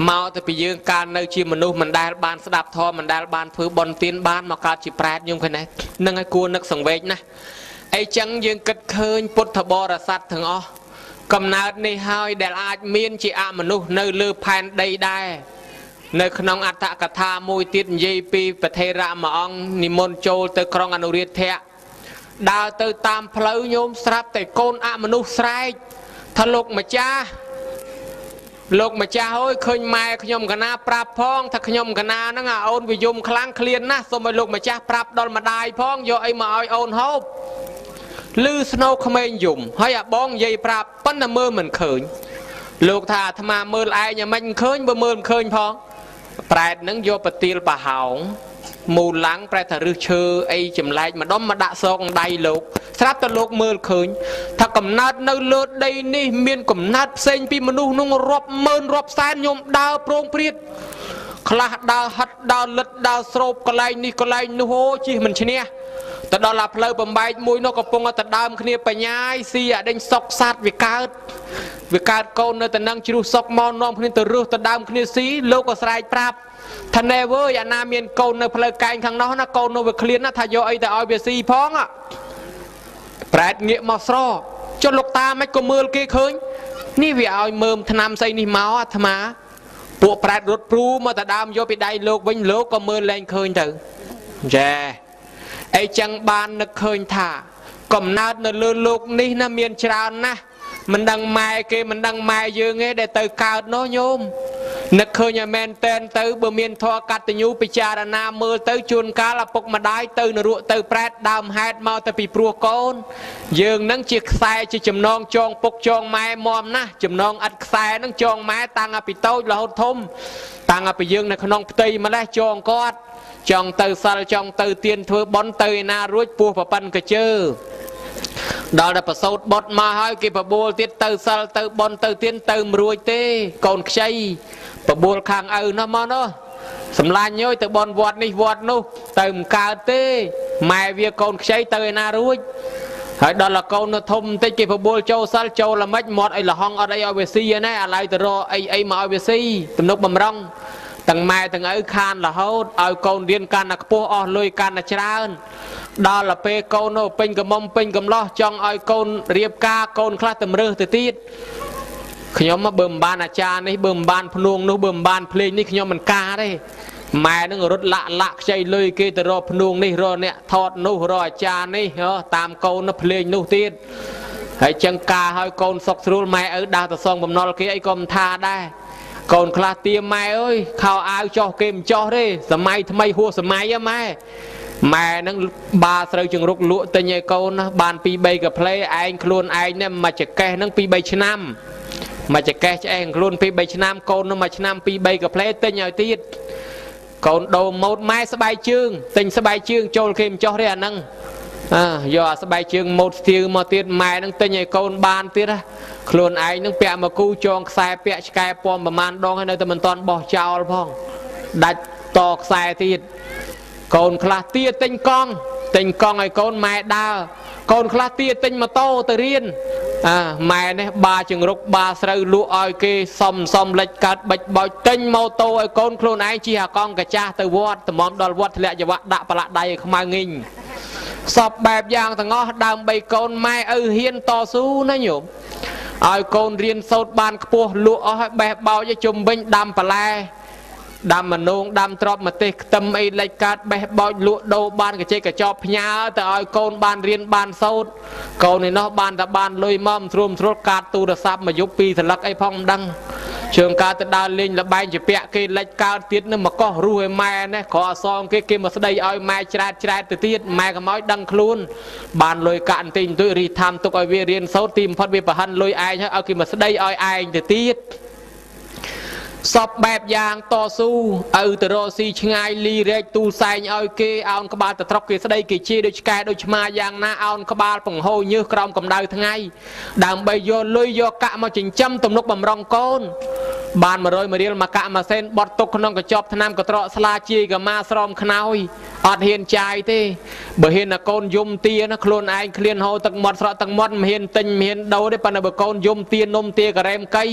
មកទៅពីយើងកាលនៅជាមនុស្សមិនដែលបានស្ដាប់ធម៌មិនដែលបានធ្វើបុណ្យទានបានមកកើតជាប្រែតយើងឃើញទេនឹងឲ្យគួរនឹកសង្វេគណាស់អីចឹងយើងគិតឃើញពុទ្ធបរិស័ទទាំងអស់កំណើតនេះហើយដែលអាចមានជាអមនុស្សនៅលើផែនដីដែរនៅក្នុងអត្ថកថាមួយទៀតនិយាយពីប្រធេរៈមួយអង្គនិមន្តចូលទៅក្រុងអនុរាធៈដើរទៅតាមផ្លូវញោមស្រាប់តែកូនអមនុស្សស្រែកថាលោកម្ចាស់លោកម្ចាស់អើយឃើញម៉ែខ្ញុំកណាប្រាប់ផងថាខ្ញុំកណាហ្នឹងអាអូនវាយំខ្លាំងឃ្លានណាស់សូមឲ្យលោកម្ចាស់ប្រាប់ដល់ម្ដាយផងយកអីមកឲ្យអូនហូបឮស្នូក្មេងយំហើយអាបងនិយាយប្រាប់ប៉ុន្តែមើលមិនឃើញលោកថាអាត្មាមើលឯងយ៉ាងម៉េចមិនឃើញបើមើលមិនឃើញផងប្រែតហ្នឹងយកប្រទាលប្រហោងមូលឡាំងប្រែថារឹសឈើអីចម្លែកម្ដុំមកដាក់សងដៃលោកស្រាប់តែលោកមើលឃើញថាកំណើតនៅលើដីនេះមានកំណើតផ្សេងពីមនុស្សនោះរាប់ម៉ឺនរាប់សែនញោមដើរប្រងព្រាតខ្លះដើរហិតដើរលិតដើរស្រូបកន្លែងនេះកន្លែងនោះអូជិះមិនឈ្នះទៅដល់អាផ្លូវបំបែកមួយនោះកំពុងតែដើមគ្នាបញ្ញាយស៊ីអាដេញសុកសัตว์វាកើតកូននៅតែនឹងជ្រុះសុកមកនាំគ្នាទៅរឹសទៅដើមគ្នាស៊ីលោកក៏ស្រែកប្រាប់ថាណែវើយអាណាមានកូននៅផ្លូវកែងខាងនោះណាកូននោះវាឃ្លានណាថាយកអីទៅឲ្យវាស៊ីផងប្រែតងាកមកស្រចុះលោកតាមិនក៏មើលគេឃើញនេះវាឲ្យមើមថ្នាំស្អីនេះមកអាត្មាពួកប្រែតរត់ព្រូមកទៅដើមយកពីដៃលោកវិញលោកក៏មើលលែងឃើញទៅចាអីចឹងបាននឹកឃើញថាកំណើតនៅលើលោកនេះណាមានច្រើនណាស់មិនដឹងម៉ែគេមិនដឹងម៉ែយើងទេដែលទៅកើតនោះញោមនឹកឃើញឲ្យមែនតែនទៅបើមានធម៌កតញ្ញូពិចារណាមើលទៅជួនកាលឪពុកម្ដាយទៅនរកទៅប្រែតដើមហេតុមកទៅពីព្រោះកូនយើងនឹងជាខ្សែជាចំណងចងពុកចងម៉ែមមណាស់ចំណងឥតខ្សែនឹងចងម៉ែតាំងពីតូចរហូតធំតាំងពីយើងនៅក្នុងផ្ទៃម្លេះចងគាត់ចង់ទៅសិលចង់ទៅទៀនធ្វើបុណ្យទៅឯណារួចពោះប្រប៉ិនកជើដល់តែប្រសូតបុតមកហើយគេបបួលទៀតទៅសិលទៅបុណ្យទៅទៀនទៅមិនរួចទេកូនខ្ចីបបួលខាងឪនោះមកនោះសម្លាញ់អើយទៅបុណ្យវត្តនេះវត្តនោះទៅមិនកើតទេម៉ែវាកូនខ្ចីទៅឯណារួចហើយដល់លកូននៅធំបន្តិចគេបបួលចូលសិលចូលល្មិចមាត់អីលហងអត់អីឲ្យវាស៊ីណាអាឡ័យទៅរកអីអីមកឲ្យវាស៊ីទំនុកបំរុងទាំងម៉ែទាំងឪខានរហូតឲ្យកូនរៀនកាន់តែខ្ពស់អស់លុយកាន់តែច្រើនដល់ទៅពេលកូននៅពេញកំមុំពេញកំឡោះចង់ឲ្យកូនរៀបការកូនខ្លះតម្រើសទៅទៀតខ្ញុំបើមិនបានអាចារ្យនេះបើមិនបានភ្នួងនោះបើមិនបានភ្លេងនេះខ្ញុំមិនការទេម៉ែនឹងរត់លាក់លាក់ខ្ចីលុយគេទៅរកភ្នួងនេះរកអ្នកថតនោះរកអាចារ្យនេះតាមកូននោះភ្លេងនោះទៀតហើយចឹងការឲ្យកូនសុកស្រួលម៉ែឪដើរទៅសងបំណុលគេអីក៏មិនថាដែរកូនខ្លះទាម៉ែអើយខោអាវចោះគេមិនចោះទេសម័យថ្មីហួសសម័យហ៎ម៉ែម៉ែនឹងបាស្រូវចង្រុកលក់ទិញឲ្យកូនណាបាន2 3កាផ្លេឯងខ្លួនឯងនេះមួយចកេះនឹង2 3ឆ្នាំមួយចកេះឆ្អេះខ្លួន2 3ឆ្នាំកូននឹងមួយឆ្នាំ2 3កាផ្លេទិញឲ្យទៀតកូនដូរម៉ូតម៉ែស្បែកជើងទិញស្បែកជើងចូលគេមិនចោះទេអាហ្នឹងយកអាស្បែកជើងម៉ូតស្ទាវមកទៀតម៉ែនឹងទិញឲ្យកូនបានទៀតណាខ្លួនឯងនឹងពាក់មកគូចងខ្សែពាក់ឆ្កែពំប្រមាណដងហើយនៅតែមិនទាន់បោះចោលផងដាច់តខ្សែទៀតកូនខ្លះទាទិញកង់ទិញកង់ឲ្យកូនម៉ែដើរកូនខ្លះទាទិញម៉ូតូទៅរៀនម៉ែនេះបាចង្រុកបាស្រូវលក់ឲ្យគេសំសំលិចកើតបិចបោចទិញម៉ូតូឲ្យកូនខ្លួនឯងជិះអាកង់កាចាស់ទៅវត្តតម្រាំដល់វត្តធ្លាក់ចង្វាក់ដាក់ប្រឡាក់ដៃឲ្យខ្មៅងីងសពបែបយ៉ាងទាំងអស់ដើម្បីកូនម៉ែឪហ៊ានតស៊ូណាញោមឲ្យកូនរៀនសូត្របានខ្ពស់លក់អស់ឲ្យបេះបោចឲ្យជុំវិញដាំបន្លែដាំមនោងដាំទ្របម្ទេសខ្ទឹមអីលិចកើតបេះបោចលក់ដូរបានកញ្ចេកកញ្ចប់ផ្ញើទៅឲ្យកូនបានរៀនបានសូត្រកូនឯនោះបានតែបានលុយមកស្រួលស្រួលកាតទូរស័ព្ទមកយប់2សន្លឹកអីផងមិនដឹងជើងកើតទៅដើរលេងលបែងជាពាក់គេលិចកើតទៀតនឹងមកកោះរស់ឲ្យម៉ែនេះក្រអសងគេគេមកស្ដីឲ្យម៉ែច្រែតច្រែតទៅទៀតម៉ែកុំឲ្យដឹងខ្លួនបានលុយកាក់បន្តិចបន្តួចរីថាមទុកឲ្យវារៀនសូត្រទីបំផុតវាប្រហិនលុយឯងហើយឲ្យគេមកស្ដីឲ្យឯងទៅទៀតសពបែបយ៉ាងតស៊ូឪទៅរកស៊ីឆ្ងាយលីរែកទូលសែងឲ្យគេអោនក្បាលទៅត្រុកគេស្ដីគេជេរដូចឆ្កែដូចឆ្មាយ៉ាងណាអោនក្បាលបង្ហូរញើសក្រោមកម្ដៅថ្ងៃដើម្បីយកលុយយកកាក់មកចិញ្ចឹមទំនុកបំរុងកូន បាន100មួយរៀលមកកាក់មួយសេនបត់ទុកក្នុងកញ្ចប់ថ្នាំកត្រកស្លាជាយកម៉ាស្រោមខ្នើយអត់ហ៊ានចាយទេបើហ៊ានតែកូនយំទាណាខ្លួនឯងឃ្លានហូរទឹកមាត់ស្រក់ទឹកមាត់មិនហ៊ានទិញមិនហ៊ានដូរទេប៉ុន្តែបើកូនយំទានំទាការ៉េមកៃ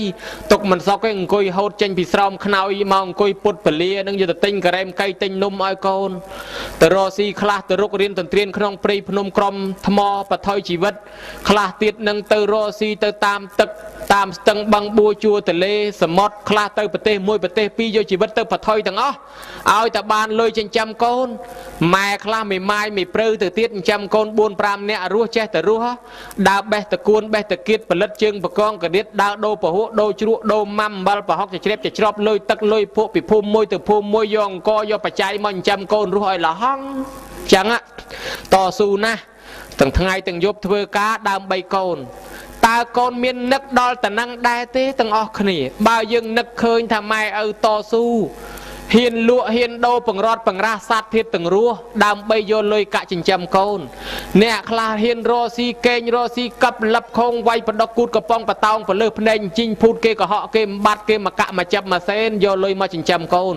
ទុកមិនសុកទេអង្គុយហូតចេញពីស្រោមខ្នើយមកអង្គុយពុតពលានឹងយកទៅទិញការ៉េមកៃទិញនំឲ្យកូនទៅរកស៊ីខ្លះទៅរុករៀនទន្ទ្រានក្នុងព្រៃភ្នំក្រំថ្មបថុយជីវិតខ្លះទៀតនឹងទៅរកស៊ីទៅតាមទឹកតាមស្ទឹងបឹងបួជួរទលេសមុទ្រខ្លះទៅប្រទេសមួយប្រទេសពីរយកជីវិតទៅបថុយទាំងអស់ឲ្យតែបានលុយចិញ្ចឹមកូនម៉ែខ្លះមេម៉ាយមេព្រៅទៅទៀតចិញ្ចឹមកូន4 5នាក់រស់ចេះតែរស់ដើរបេះតកួនបេះតគៀតផលិតជើងបកងកដៀតដើរដូរពហុដូរជ្រក់ដូរម៉ាំអំបិលប្រហុកជ្រាបជ្រប់លុយទឹកលុយភក់ពីភូមិមួយទៅភូមិមួយយកអង្គយកបច្ច័យមកចិញ្ចឹមកូនរស់ឲ្យលហងចឹងតស៊ូណាស់ទាំងថ្ងៃទាំងយប់ធ្វើការដើម្បីកូនតើកូនមាននឹកដល់តំណែងដែរទេទាំងអស់គ្នាបើយើងនឹកឃើញថាម៉ែឪតស៊ូហ៊ានលក់ហ៊ានដូរបង្រត់បង្រាសសត្វធាតុទាំងរស់ដើម្បីយកលុយកាក់ចិញ្ចឹមកូនអ្នកខ្លះហ៊ានរកស៊ីកេងរកស៊ីកັບលឹបខងវាយបដកគូតកំប៉ុងបតោងពលឹះភ្នែកជីងភូតគេកុហកគេបាត់គេមកកាក់មកចាប់មកសេនយកលុយមកចិញ្ចឹមកូន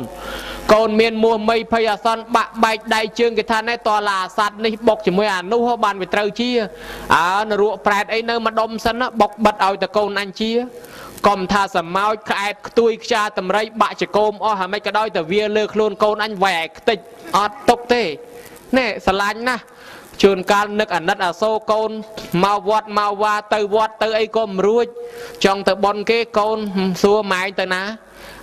កូនមានមោះមីភ័យអាសន្នបាក់បែកដៃជើងគេថាណែតឡាសត្វនេះបុកជាមួយអានោះបានវាត្រូវជាអើនរកប្រែតអីនៅម្ដុំសិនណាបុកបិទឲ្យតកូនអញជាកុំថាសមោចក្អែបខ្ទួយខ្យាតម្រៃបាក់ចកោមអស់ហើយមិនក៏ដោយតែវាលើខ្លួនកូនអញវ៉ែខ្ទេចអត់ទុកទេណែស្រឡាញ់ណាស់ជួនកាលនឹកអាណិតអាសូរកូនមកវត្តមកវ៉ាទៅវត្តទៅអីក៏មិនរួចចង់ទៅបន់គេកូនសួរម៉ែងទៅណា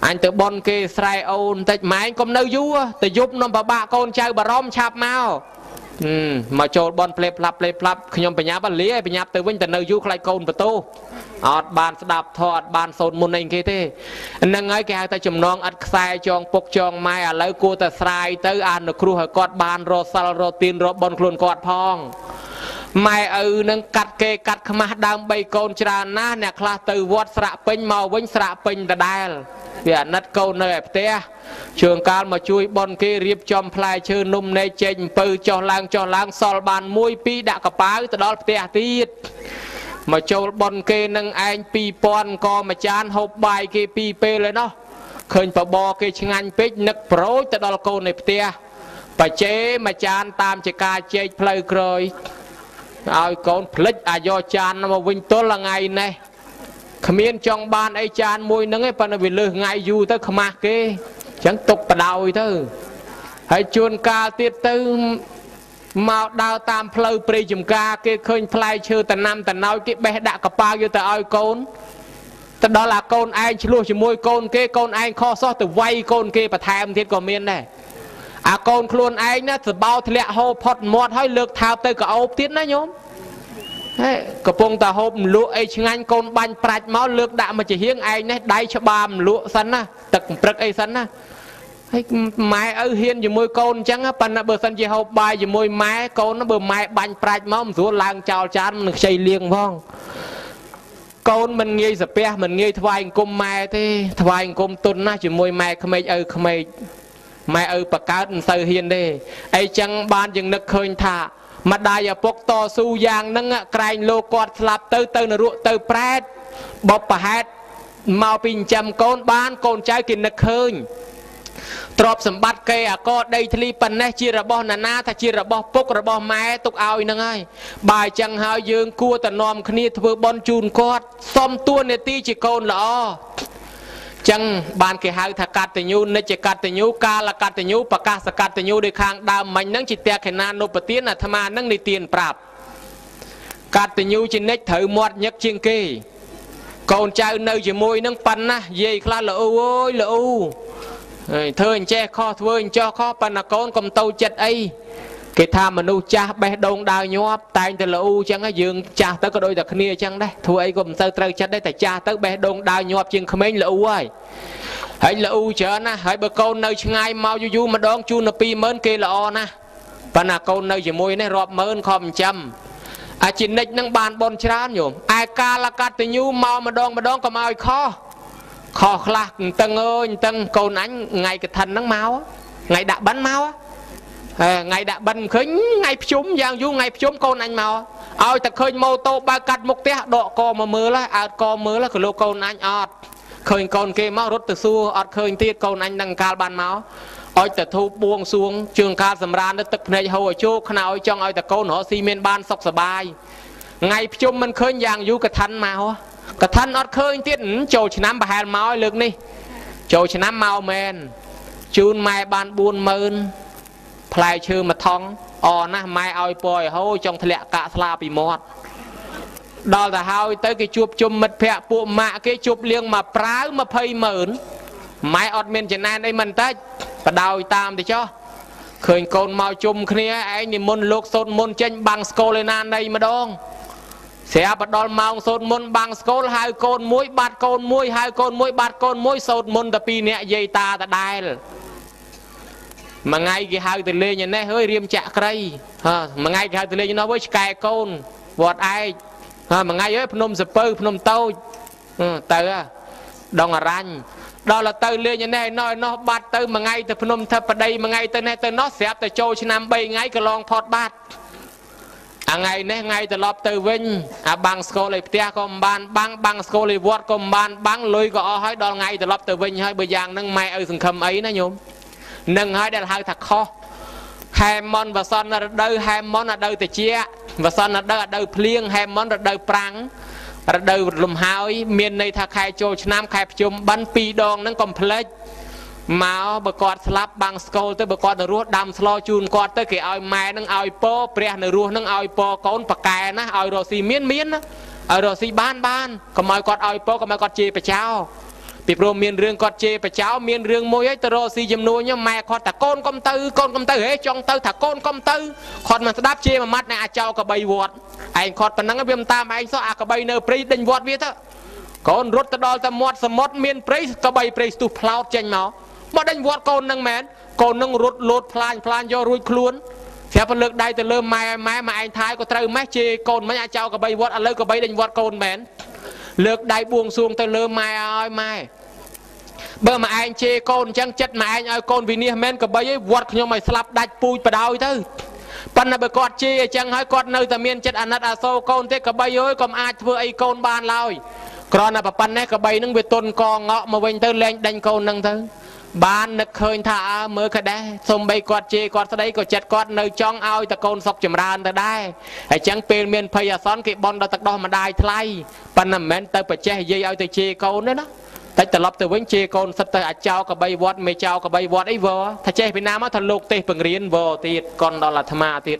អញទៅបន់គេស្រែអូនតិចម៉ែងកុំនៅយូរទៅយប់នំបបាក់កូនចៅបារម្ភឆាប់មកមកចូលបន់ផ្លេផ្លាប់ផ្លេផ្លាប់ខ្ញុំបញ្ញាប់លាឲ្យបញ្ញាប់ទៅវិញទៅនៅយូរខ្លាចកូនបន្ទោអត់បានស្ដាប់ធម៌អត់បានសូត្រមុនអីគេទេហ្នឹងហើយគេហៅថាចំណងឥតខ្សែចងពុកចងម៉ែឥឡូវគួរតែស្រាយទៅអនុគ្រោះឲ្យគាត់បានរកសិលរកទានរកបន់ខ្លួនគាត់ផងម៉ែឪនឹងកាត់គេកាត់ខ្មាស់ដើមបីកូនច្រើនណាស់អ្នកខ្លះទៅវត្តស្រាក់ពេញមកវិញស្រាក់ពេញដដែលវាអាណិតកូននៅឯផ្ទះជួនកាលមកជួយបន់គេរៀបចំផ្លែឈើនំនែកចេកអំពៅចុះឡើងចុះឡើងសល់បាន1 2ដាក់កប៉ាវទៅដល់ផ្ទះទៀតមកចូលបន់គេនឹងឯង2000ក៏មួយចានហូបបាយគេ2ពេលហើយណោះឃើញបបរគេឆ្ងាញ់ពេកនឹកប្រូចទៅដល់កូននៅផ្ទះបច្ចេមួយចានតាមជាការជែកផ្លូវក្រោយឲ្យកូនភ្លេចអាយកចានមកវិញទល់ថ្ងៃនេះគ្មានចង់បានអីចានមួយហ្នឹងឯងប៉ុន្តែវាលើសថ្ងៃយូរទៅខ្មាស់គេអញ្ចឹងទុកបដោយទៅហើយជួនកាលទៀតទៅមកដើរតាមផ្លូវព្រៃចំការគេឃើញផ្លែឈើតំណាំតំណោយគេបេះដាក់កប៉ាវយកទៅឲ្យកូនទៅដល់អាកូនឯងឆ្លោះជាមួយកូនគេកូនឯងខុសសោះទៅវាយកូនគេបន្ថែមទៀតក៏មានដែរអាកូនខ្លួនឯងណាសបោធ្លាក់ហូរផុតមាត់ហើយលើកថើបទៅកោបទៀតណាញោមហេកំពុងតែហូបលក់អីឆ្ងាញ់កូនបាញ់ប្រាច់មកលើកដាក់មកជាហៀងឯងនេះដៃច្បាមលក់សិនណាទឹកព្រឹកអីសិនណាហើយម៉ែឪហ៊ានជាមួយកូនអញ្ចឹងប៉ុន្តែបើសិនជាហូបបាយជាមួយម៉ែកូនបើម៉ែបាញ់ប្រាច់មកមិនស្រួលឡើងចោលចានមិនខ្ចីលៀងផងកូនមិនងាយសាពះមិនងាយថ្វាយអង្គមម៉ែទេថ្វាយអង្គមទុនណាស់ជាមួយម៉ែក្មេកឪក្មេកម៉ែឪបកើតមិនសូវហ៊ានទេអីចឹងបានយើងនឹកឃើញថាម្ដាយឪពុកតស៊ូយ៉ាងហ្នឹងក្រែងលោកគាត់ស្លាប់ទៅទៅនរកទៅប្រែតបបប្រហែតមកពីចិញ្ចឹមកូនបានកូនចៅគេនឹកឃើញទ្រព្យសម្បត្តិគេអាកដីធ្លីប៉ុណ្ណេះជារបស់ណានាថាជារបស់ពុករបស់ម៉ែទុកឲ្យហ្នឹងហើយបើអញ្ចឹងហើយយើងគួរតែនាំគ្នាធ្វើបុណ្យជូនគាត់សុំតួនាទីជាកូនល្អចឹងបានគេហៅថាកតញ្ញូនិច្ចកតញ្ញូកាលកតញ្ញូប្រកាសកតញ្ញូដោយខាងដើមមិញហ្នឹងជាតេខេណានុបទានអាត្មាហ្នឹងនិទានប្រាប់កតញ្ញូជានិច្ចត្រូវមាត់ញឹកជាងគេកូនចៅនៅជាមួយនឹងប៉ុណ្ណាយាយខ្លះល្អអើយល្អធ្វើអញ្ចេះខុសធ្វើអញ្ចោះខុសប៉ុន្តែកូនកុំតូចចិត្តអីគេថាមនុស្សចាស់បេះដូងដើរញាប់តែងតែល្អអញ្ចឹងយើងចាស់ទៅក៏ដូចតែគ្នាអញ្ចឹងដែរធ្វើអីក៏មិនសូវត្រូវចិត្តដែរតែចាស់ទៅបេះដូងដើរញាប់ជាងក្មេងល្អហើយហើយល្អច្រើនណាស់ហើយបើកូននៅឆ្ងាយមកយូរយូរម្ដងជូនទៅ20000គេល្អណាស់ប៉ុន្តែកូននៅជាមួយនេះរាប់ម៉ឺនខំចិញ្ចឹមអាជីនិចនឹងបានបនច្រើនញោមឯកាលកតញ្ញូមកម្ដងម្ដងកុំឲ្យខុសខុសខ្លះតឹងអើយតឹងកូនអញថ្ងៃកឋិនហ្នឹងមកថ្ងៃដាក់បិណ្ឌមកថ្ងៃដាក់បិណ្ឌមិនឃើញថ្ងៃភ្ជុំយ៉ាងយូរថ្ងៃភ្ជុំកូនអញមកឲ្យតែឃើញម៉ូតូបើកាត់មុខផ្ទះដកកមកមើលហើយអើតកមើលក៏លោកកូនអញអត់ ឃើញកូនគេមករត់ទៅសួរអត់ឃើញទៀតកូនអញនឹងកាលបានមកអុចទៅធូបបួងសួងជើងកាលសម្រានទៅទឹកភ្នែកហូរឲ្យជោខ្នើយចង់ឲ្យតកូនរកស៊ីមានបានសុខសប្បាយថ្ងៃភ្ជុំមិនឃើញយ៉ាងយូរកឋិនមកកឋិនអត់ឃើញទៀតចូលឆ្នាំប្រហែលមកលើកនេះចូលឆ្នាំមកមែនជូនម៉ែបាន40000ផ្លែឈើមួយថងអណាស់ម៉ែឲ្យពរឲ្យហូរចង់ធ្លាក់កាក់ស្លាពីមាត់ដល់ទៅហើយទៅគេជួបជុំមិត្តភ័ក្តិពួកម៉ាក់គេជួបលៀងមកប្រាវ200,000ម៉ែអត់មានចំណែនអីមិនតិចបដោយតាមទៅចុះឃើញកូនមកជុំគ្នាឯងនិមន្តលោកសូត្រមន្តចេញបាំងស្កូលឯណានៃម្ដងស្រាប់បដល់ម៉ោងសូត្រមន្តបាំងស្កូលហៅកូនមួយបាត់កូនមួយហៅកូនមួយបាត់កូនមួយសូត្រមន្តតែពីរនាក់យាយតាដដែលមួយថ្ងៃគេហៅទៅលេងឯនេះហើយរៀមចាក់ក្រីមួយថ្ងៃគេហៅទៅលេងនោះវិញឆ្កែកូនវត្តឯកមួយថ្ងៃហើយភ្នំសពៅភ្នំតូចទៅដងអរញ្ញដល់ទៅលេងឯនេះឯណោះឯណោះបាត់ទៅមួយថ្ងៃទៅភ្នំធិបតីមួយថ្ងៃទៅនេះទៅណោះស្រាប់តែចូលឆ្នាំ3ថ្ងៃក៏ឡងផុតបាត់អាថ្ងៃនេះថ្ងៃត្រឡប់ទៅវិញអាបាំងស្គលឯផ្ទះក៏មិនបានបាំងបាំងស្គលឯវត្តក៏មិនបានបាំងលុយក៏អស់ហើយដល់ថ្ងៃត្រឡប់ទៅវិញហើយបើយ៉ាងហ្នឹងម៉ែឪសង្ឃឹមអីណាញោមនឹងហើយដែលហៅថាខុសហែមនវសន្តរដូវហែមនរដូវតិចវសន្តរដូវរដូវភ្លៀងហែមនរដូវប្រាំងរដូវលំហើយមានន័យថាខែចូលឆ្នាំខែភ្ជុំបិណ្ឌ2ដងហ្នឹងកុំភ្លេចមកបើគាត់ស្លាប់បាំងស្គលទៅបើគាត់នៅរស់ដាំស្លជូនគាត់ទៅគេឲ្យម៉ែនឹងឲ្យពរព្រះនៅរស់នឹងឲ្យពរកូនប៉កែណាឲ្យរកស៊ីមានមានឲ្យរកស៊ីបានបានកុំឲ្យគាត់ឲ្យពរកុំឲ្យគាត់ជេរបចោពីព្រោះមានរឿងគាត់ជេរបចោមានរឿងមួយហើយទៅរកស៊ីជំនួញម៉ែគាត់ថាកូនកុំទៅកូនកុំទៅហេចង់ទៅថាកូនកុំទៅគាត់មិនស្ដាប់ជេរមួយម៉ាត់ណែអាចោកបីវត្តឯងគាត់ប៉ុណ្ណឹងវាមិនតាមឯងសោះអាកបីនៅព្រៃដេញវត្តវាទៅកូនរត់ទៅដល់តែមាត់សមុទ្រមានព្រៃកបីព្រៃស្ទុះផ្លោតចេញមកមកដេញវត្តកូននឹងមែនកូននឹងរត់លោតផ្លាញផ្លាញយករួចខ្លួនស្រាប់តែលើកដៃទៅលើម៉ែម៉ែម៉ែឯងថៃក៏ត្រូវម៉េះជេរកូនមិញអាចោកបីវត្តឥឡូវកបីដេញវត្តកូនមែនលើកដៃបួងសួងទៅលើម៉ែឲ្យម៉ែបើម៉ែឯងជេរកូនអញ្ចឹងចិត្តម៉ែឯងឲ្យកូនវិនិច្ឆ័យមែនកបីឯងវត្តខ្ញុំឲ្យស្លាប់ដាច់ពូជបដោយទៅប៉ុន្តែបើគាត់ជេរអញ្ចឹងហើយគាត់នៅតែមានចិត្តអាណិតអាសូរកូនទេកបីអើយកុំអាចធ្វើអីកូនបានឡើយគ្រាន់តែប៉ុណ្ណេះកបីនឹងវាទុនកងក់មកវិញទៅលែងដេញកូននឹងទៅបាននឹកឃើញថាអើមើលក៏ដែរសំបីគាត់ជេរគាត់ស្ដីក៏ចិត្តគាត់នៅចង់ឲ្យតកូនសុកចម្រើនទៅដែរហើយចឹងពេលមានភ័យអាសន្នគេបន់ដល់ទឹកដោះម្ដាយថ្លៃប៉ុន្តែមិនមែនទៅបច្ចេះនិយាយឲ្យទៅជេរកូនទេណាតែត្រឡប់ទៅវិញជេរកូនសិតទៅអាចោកបីវត្តមេចោកបីវត្តអីវថាចេះពីណាមកថាលោកទេសបង្រៀនវទៀតកុនដល់អាត្មាទៀត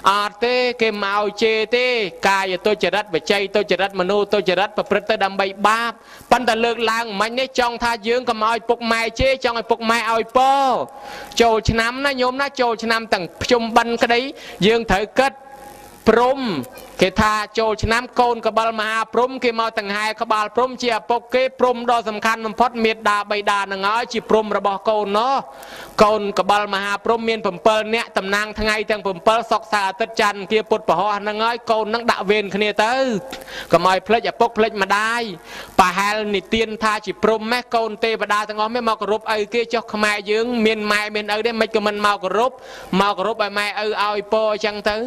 អត់ទេគេមកឲ្យជេរទេកាយទុច្ចរិតវិច័យទុច្ចរិតមនោទុច្ចរិតប្រព្រឹត្តទៅដើម្បីបាបប៉ុន្តែលើកឡើងមិញនេះចង់ថាយើងកុំឲ្យពុកម៉ែជេរចង់ឲ្យពុកម៉ែឲ្យពរចូលឆ្នាំណាញោមណាចូលឆ្នាំទាំងភ្ជុំបិណ្ឌក្តីយើងត្រូវគិតព្រំគេថាចូលឆ្នាំកូនកបិលមហាព្រំគេមកតង្ហែក្បាលព្រំជាឪពុកគេព្រំដ៏សំខាន់បំផុតមេដាបៃតានឹងហើយជាព្រំរបស់កូនណោះកូនកបិលមហាព្រំមាន7នាក់តំណាងថ្ងៃទាំង7សុកសៅរ៍អាទិត្យច័ន្ទអង្គារពុធពហុហ្នឹងហើយកូននឹងដាក់វេនគ្នាទៅកុំឲ្យភ្លេចឪពុកភ្លេចម្ដាយប្រហែលនិទានថាជាព្រំម៉េះកូនទេវតាទាំងអស់មកគោរពឪគេចុះខ្មែរយើងមានម៉ែមានឪទេមិនក៏មិនមកគោរពមកគោរពឲ្យម៉ែឪឲ្យពរអញ្ចឹងទៅ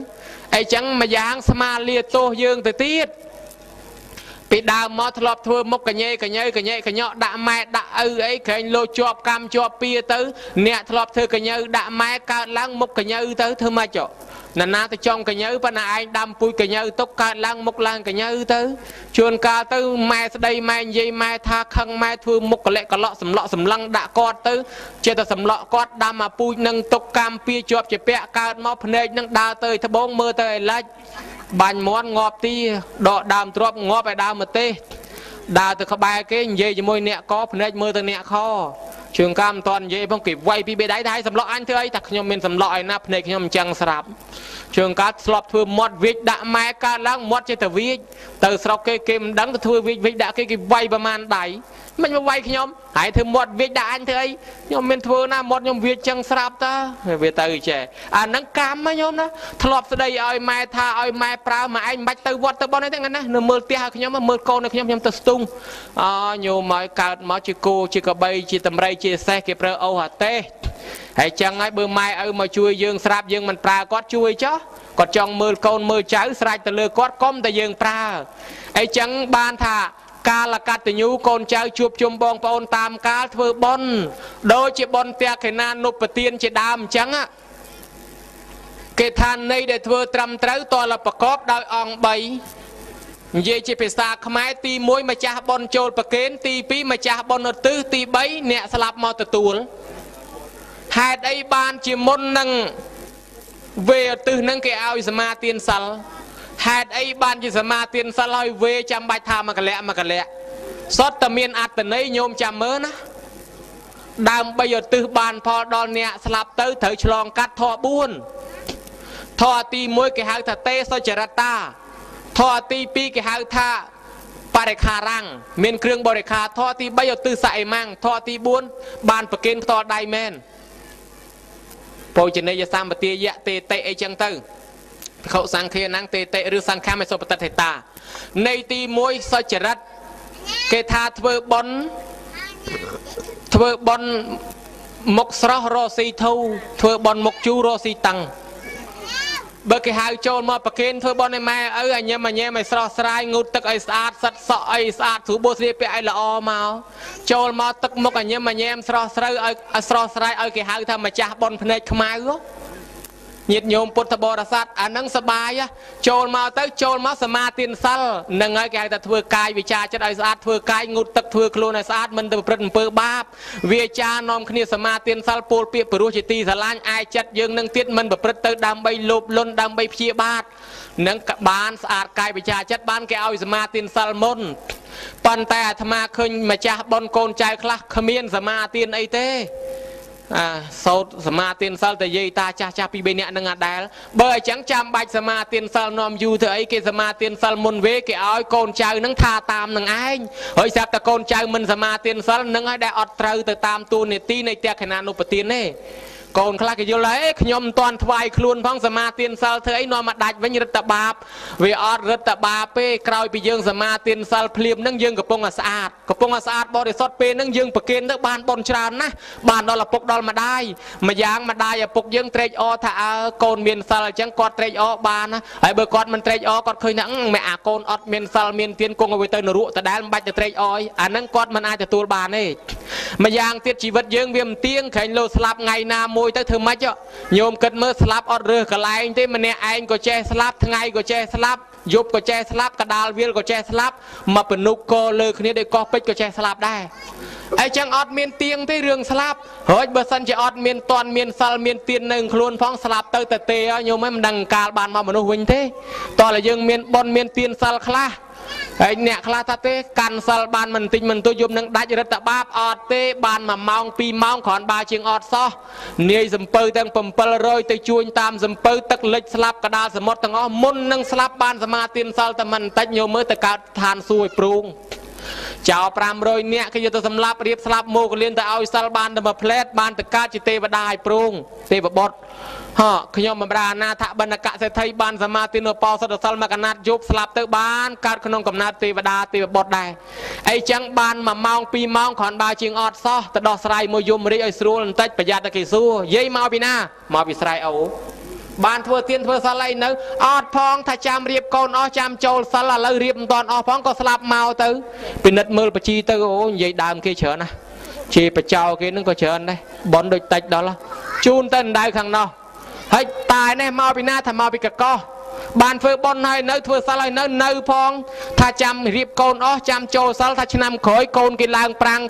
អីចឹងម្យ៉ាងស្មាលាទោសយើងទៅទៀតពីដើមមកធ្លាប់ធ្វើមុខកញ៉េកញ៉ើកញ៉េកញ៉ក់ដាក់ម៉ែដាក់ឪអីក្រែងលោជាប់កម្មជាប់ពៀទៅអ្នកធ្លាប់ធ្វើកញ៉ើដាក់ម៉ែកើតឡើងមុខកញ៉ើទៅធ្វើម៉េចណាណាទៅចង់កញ៉ើប៉ុន្តែឯងដាំពូជកញ៉ើទុកកើតឡើងមុខឡើងកញ៉ើទៅជួនកាលទៅម៉ែស្ដីម៉ែនិយាយម៉ែថាខឹងម៉ែធ្វើមុខកលៈកលក់សម្លក់សម្លឹងដាក់គាត់ទៅចេះតែសម្លក់គាត់ដាំអាពូជនឹងទុកកម្មពៀជាប់ជាពាក់កើតមកភ្នែកនឹងដើរទៅត្បូងមើលទៅឲ្យលិចបាញ់មាន់ងាប់ទីដកដើមទ្របងាប់ឲ្យដើមម្ទេសដើរទៅក្បែរគេនិយាយជាមួយអ្នកកភ្នែកមើលទៅអ្នកខជើងកាមមិនតាន់និយាយផងគេវាយពីបេដៃថាឲ្យសម្លក់អញធ្វើអីថាខ្ញុំមានសម្លក់ឯណាភ្នែកខ្ញុំអញ្ចឹងស្រាប់ជើងកាស្លាប់ធ្វើមាត់វាចដាក់ម៉ែកើតឡើងមាត់ចេះតែវាចទៅស្រុកគេគេមិនដឹងទៅធ្វើវាចវាចដាក់គេគេវាយប្រមាណដៃមិនមកវាយខ្ញុំហើយធ្វើមាត់វាចដាក់អញធ្វើអីខ្ញុំមានធ្វើណាមាត់ខ្ញុំវាចចឹងស្រាប់តាវាទៅចេះអាហ្នឹងកម្មណាញោមណាធ្លាប់ស្ដីឲ្យម៉ែថាឲ្យម៉ែប្រើម៉ែឯងមិនបាច់ទៅវត្តទៅបន់អីទេណានៅមើលផ្ទះឲ្យខ្ញុំមើលកូនឲ្យខ្ញុំខ្ញុំទៅស្ទុងអញោមឲ្យកើតមកជាគោជាកបីជាតម្រៃជាសេះគេប្រើអូសអាទេសហើយចឹងហើយបើម៉ែឪមកជួយយើងស្រាប់យើងមិនប្រើគាត់ជួយចុះគាត់ចង់មើលកូនមើលចៅស្រេចទៅលើគាត់កុំតែយើងប្រើអីចឹងបានថា កាលកតញ្ញូកូនចៅជួបជុំបងប្អូនតាមកាលធ្វើបុណ្យដូចជាបុណ្យទក្ខិណានុបទានជាដើមអញ្ចឹងគេថានៃដែលធ្វើត្រឹមត្រូវតលប្រកបដោយអង្គ3និយាយជាភាសាខ្មែរទី1ម្ចាស់បុណ្យចូលប្រគេនទី2ម្ចាស់បុណ្យឧទ្ទិសទី3អ្នកស្លាប់មកទទួលហេតុអីបានជាមុននឹងវេឧទ្ទិសនឹងគេឲ្យសមាទានសិលហេតុអីបានជាសមាទានសិលឲ្យវេចាំបាច់ថាមកកលៈមកកលៈសុទ្ធតែមានអត្តន័យញោមចាំមើលណាដើម្បីឧទ្ទិសបានផលដល់អ្នកស្លាប់ទៅត្រូវឆ្លងកាត់ធម៌4ធម៌ទី1គេហៅថាទេសចរិតាធម៌ទី2គេហៅថាបរិខារាំងមានគ្រឿងបរិខាធម៌ទី3ឧទ្ទិសសអិម៉ាំងធម៌ទី4បានប្រគេនផ្ទាល់ដៃមែនពោជនីយសម្បទាយៈទេតិអីចឹងទៅភិក្ខុសង្ឃានំទេតិឬសង្ឃាមេសុបតិថេតានៃទី1សុចរិតគេថាធ្វើបុណ្យធ្វើបុណ្យមុខស្រស់រស់ស៊ីធូធ្វើបុណ្យមុខជូររស់ស៊ីតឹងបើគេហៅចូលមកប្រគេនធ្វើបុណ្យឲ្យម៉ែឪឲ្យញ៉ាំឲ្យញ៉ែមឲ្យស្រស់ស្រាយងូតទឹកឲ្យស្អាតសិតសក់ឲ្យស្អាតស្រួលបួសស្លៀកពាក់ឲ្យល្អមកចូលមកទឹកមុខឲ្យញ៉ាំឲ្យញ៉ែមស្រស់ស្រូវឲ្យស្រស់ស្រាយឲ្យគេហៅថាម្ចាស់បុណ្យភ្នែកខ្មៅញាតិញោមពុទ្ធបរិស័ទអានឹងសបាយចូលមកទៅចូលមកសមាទានសិលនឹងហើយគេហៅថាធ្វើកាយវិចារចិត្តឲ្យស្អាតធ្វើកាយងូតទឹកធ្វើខ្លួនឲ្យស្អាតមិនទៅប្រព្រឹត្តអំពើបាបវាចានាំគ្នាសមាទានសិលពោលពាក្យព្រោះជាទីស្រឡាញ់ឯចិត្តយើងនឹងទៀតមិនប្រព្រឹត្តទៅដើម្បីលោភលន់ដើម្បីព្យាបាទនឹងបានស្អាតកាយវិចារចិត្តបានគេឲ្យសមាទានសិលមុនប៉ុន្តែអាត្មាឃើញម្ចាស់បុណ្យកូនចៅខ្លះគ្មានសមាទានអីទេអាសោតសមាទានសិលតែយាយតាចាស់ចាស់ពី3នាក់នឹងអាដែលបើអញ្ចឹងចាំបាច់សមាទានសិលនាំយូរធ្វើអីគេសមាទានសិលមុនវេគេឲ្យកូនចៅនឹងថាតាមនឹងឯងហើយស្រាប់តែកូនចៅមិនសមាទានសិលនឹងឲ្យដែលអត់ត្រូវទៅតាមតួនាទីនៃទក្ខិណានុបទានទេកូនខ្លះគេយល់ហើយខ្ញុំមិនទាន់ថ្វាយខ្លួនផងសមាទានសិលធ្វើអីនាំមកដាច់វិញរឹតតែបាបវាអត់រឹតតែបាបទេក្រោយពីយើងសមាទានសិលភ្លាមនឹងយើងកំពុងតែស្អាតកំពុងតែស្អាតបរិសុទ្ធពេលនឹងយើងប្រគេនទៅបានបុណ្យច្រើនណាស់បានដល់ឪពុកដល់ម្ដាយម្យ៉ាងម្ដាយឪពុកយើងត្រេកអរថាអើកូនមានសិលអញ្ចឹងគាត់ត្រេកអរបានណាហើយបើគាត់មិនត្រេកអរគាត់ឃើញថាម៉ែអាកូនអត់មានសិលមានទានគង់ឲ្យវាទៅនរកដដែលមិនបាច់ទៅត្រេកអរអានឹងគាត់មិនអាចទទួលបានទេម្យ៉ាងទៀតជីវិតយើងវាមិនទៀងក្រែងលោស្លាប់ថ្ងៃណាមួយទៅធ្វើម៉េចញោមគិតមើលស្លាប់អត់រើសកន្លែងទេម្នាក់ឯងក៏ចេះស្លាប់ថ្ងៃក៏ចេះស្លាប់យប់ក៏ចេះស្លាប់កដាលវាលក៏ចេះស្លាប់មកពនុកកលើគ្នាដូចកោះពេជ្រក៏ចេះស្លាប់ដែរអីចឹងអត់មានទៀងទេរឿងស្លាប់ហើយបើសិនជាអត់មានតន់មានសិលមានទាននៅខ្លួនផងស្លាប់ទៅតែទេញោមមិនដឹងកាលបានមកមនុស្សវិញទេតោះតែយើងមានបុណ្យមានទានសិលខ្លះហើយអ្នកខ្លះថាទេកាន់សិលបានមិនតិចមិនទួយយំនឹងដាច់រឹតតែបាបអត់ទេបាន1ម៉ោង2ម៉ោងគ្រាន់បើជាងអត់សោះនាយសំពៅទាំង700ទៅជួញតាមសំពៅទឹកលិចស្លាប់កដាលសមុទ្រទាំងអស់មុននឹងស្លាប់បានសមាទានសិលតែមិនតិចញោមមើលទៅកើតឋានសួគ៌ឲ្យព្រូងចោល500នាក់គេយកទៅសម្លាប់រៀបស្លាប់មកលៀនទៅឲ្យសិលបានតែមួយផ្លែតបានទៅកើតជាទេវតាឲ្យព្រូងទេវបុត្រហ៎ខ្ញុំបំរើអាណាថបណ្ឌកសេដ្ឋីបានសមាធិនុបោសថសិលមកកណាត់យប់ស្លាប់ទៅបានកើតក្នុងកំណើតទេវតាទេវបុត្រដែរអីចឹងបាន1ម៉ោង2ម៉ោងគ្រាន់បើជាងអត់សោះទៅដោះស្រាយមួយយំរីកឲ្យស្រួលបន្តិចប្រយ័ត្នតែគេសួរយាយមកពីណាមកពីស្រែអូបានធ្វើទានធ្វើសិលអីនៅអត់ផងថាចាំរៀបកូនអស់ចាំចូលសិលឥឡូវរៀបមិនតាន់អស់ផងក៏ស្លាប់មកទៅពិនិត្យមើលបជីទៅអូនិយាយដើមគេច្រើនណាស់ជាបចោគេនឹងក៏ច្រើនដែរបនដូចតិចដល់ជូនទៅដៅខាងនោះហើយតែនេះមកពីណាថាមកពីកកោះបានធ្វើបុណ្យហើយនៅធ្វើសិលហើយនៅនៅផងថាចាំរៀបកូនអស់ចាំចូលសិលថាឆ្នាំក្រោយកូនគេឡើងប្រាំង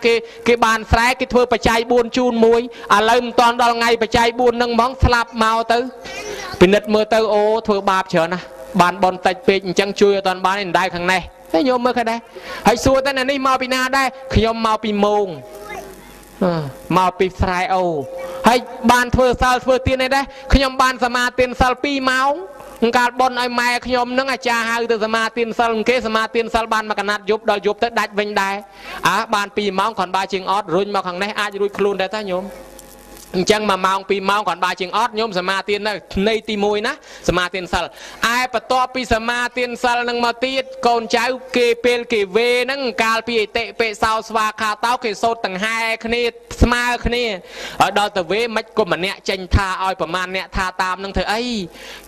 គេបានស្រែគេធ្វើបច្ច័យ4ជូនមួយឥឡូវមិនតាន់ដល់ថ្ងៃបច្ច័យ4នឹងហ្មងស្លាប់មកទៅពិនិត្យមើលទៅអូធ្វើបាបច្រើនណាស់បានបុណ្យតិចពេកអញ្ចឹងជួយអត់តាន់បានឯដៅខាងនេះតែញោមមើលឃើញដែរហើយសួរទៅនេះមកពីណាដែរខ្ញុំមកពីមងមកពីស្រែអូហើយបានធ្វើសិលធ្វើទានអីដែរខ្ញុំបានសមាទានសិល2ម៉ោងកាលបុណ្យឲ្យម៉ែខ្ញុំនឹងអាចារ្យហៅទៅសមាទានសិលគេសមាទានសិលបានមកកណាត់យប់ដល់យប់ទៅដាច់វិញដែរអើបាន2ម៉ោងគ្រាន់បើជាងអត់រុញមកខាងនេះអាចរួចខ្លួនដែរតាញោម អញ្ចឹង1ម៉ោង2ម៉ោងគ្រាន់បើជាងអត់ញោមសមាទាននៅនៃទី1ណាសមាទានសិលឯបន្ទាប់ពីសមាទានសិលនឹងមកទៀតកូនចៅគេពេលគេវេហ្នឹងកាលពីអតិបិសោស្វាខាតោគេសូត្រតង្ហែគ្នាស្មើគ្នាហើយដល់ទៅវេមិនគុំម្នាក់ចេញថាឲ្យប្រមាណអ្នកថាតាមនឹងធ្វើអី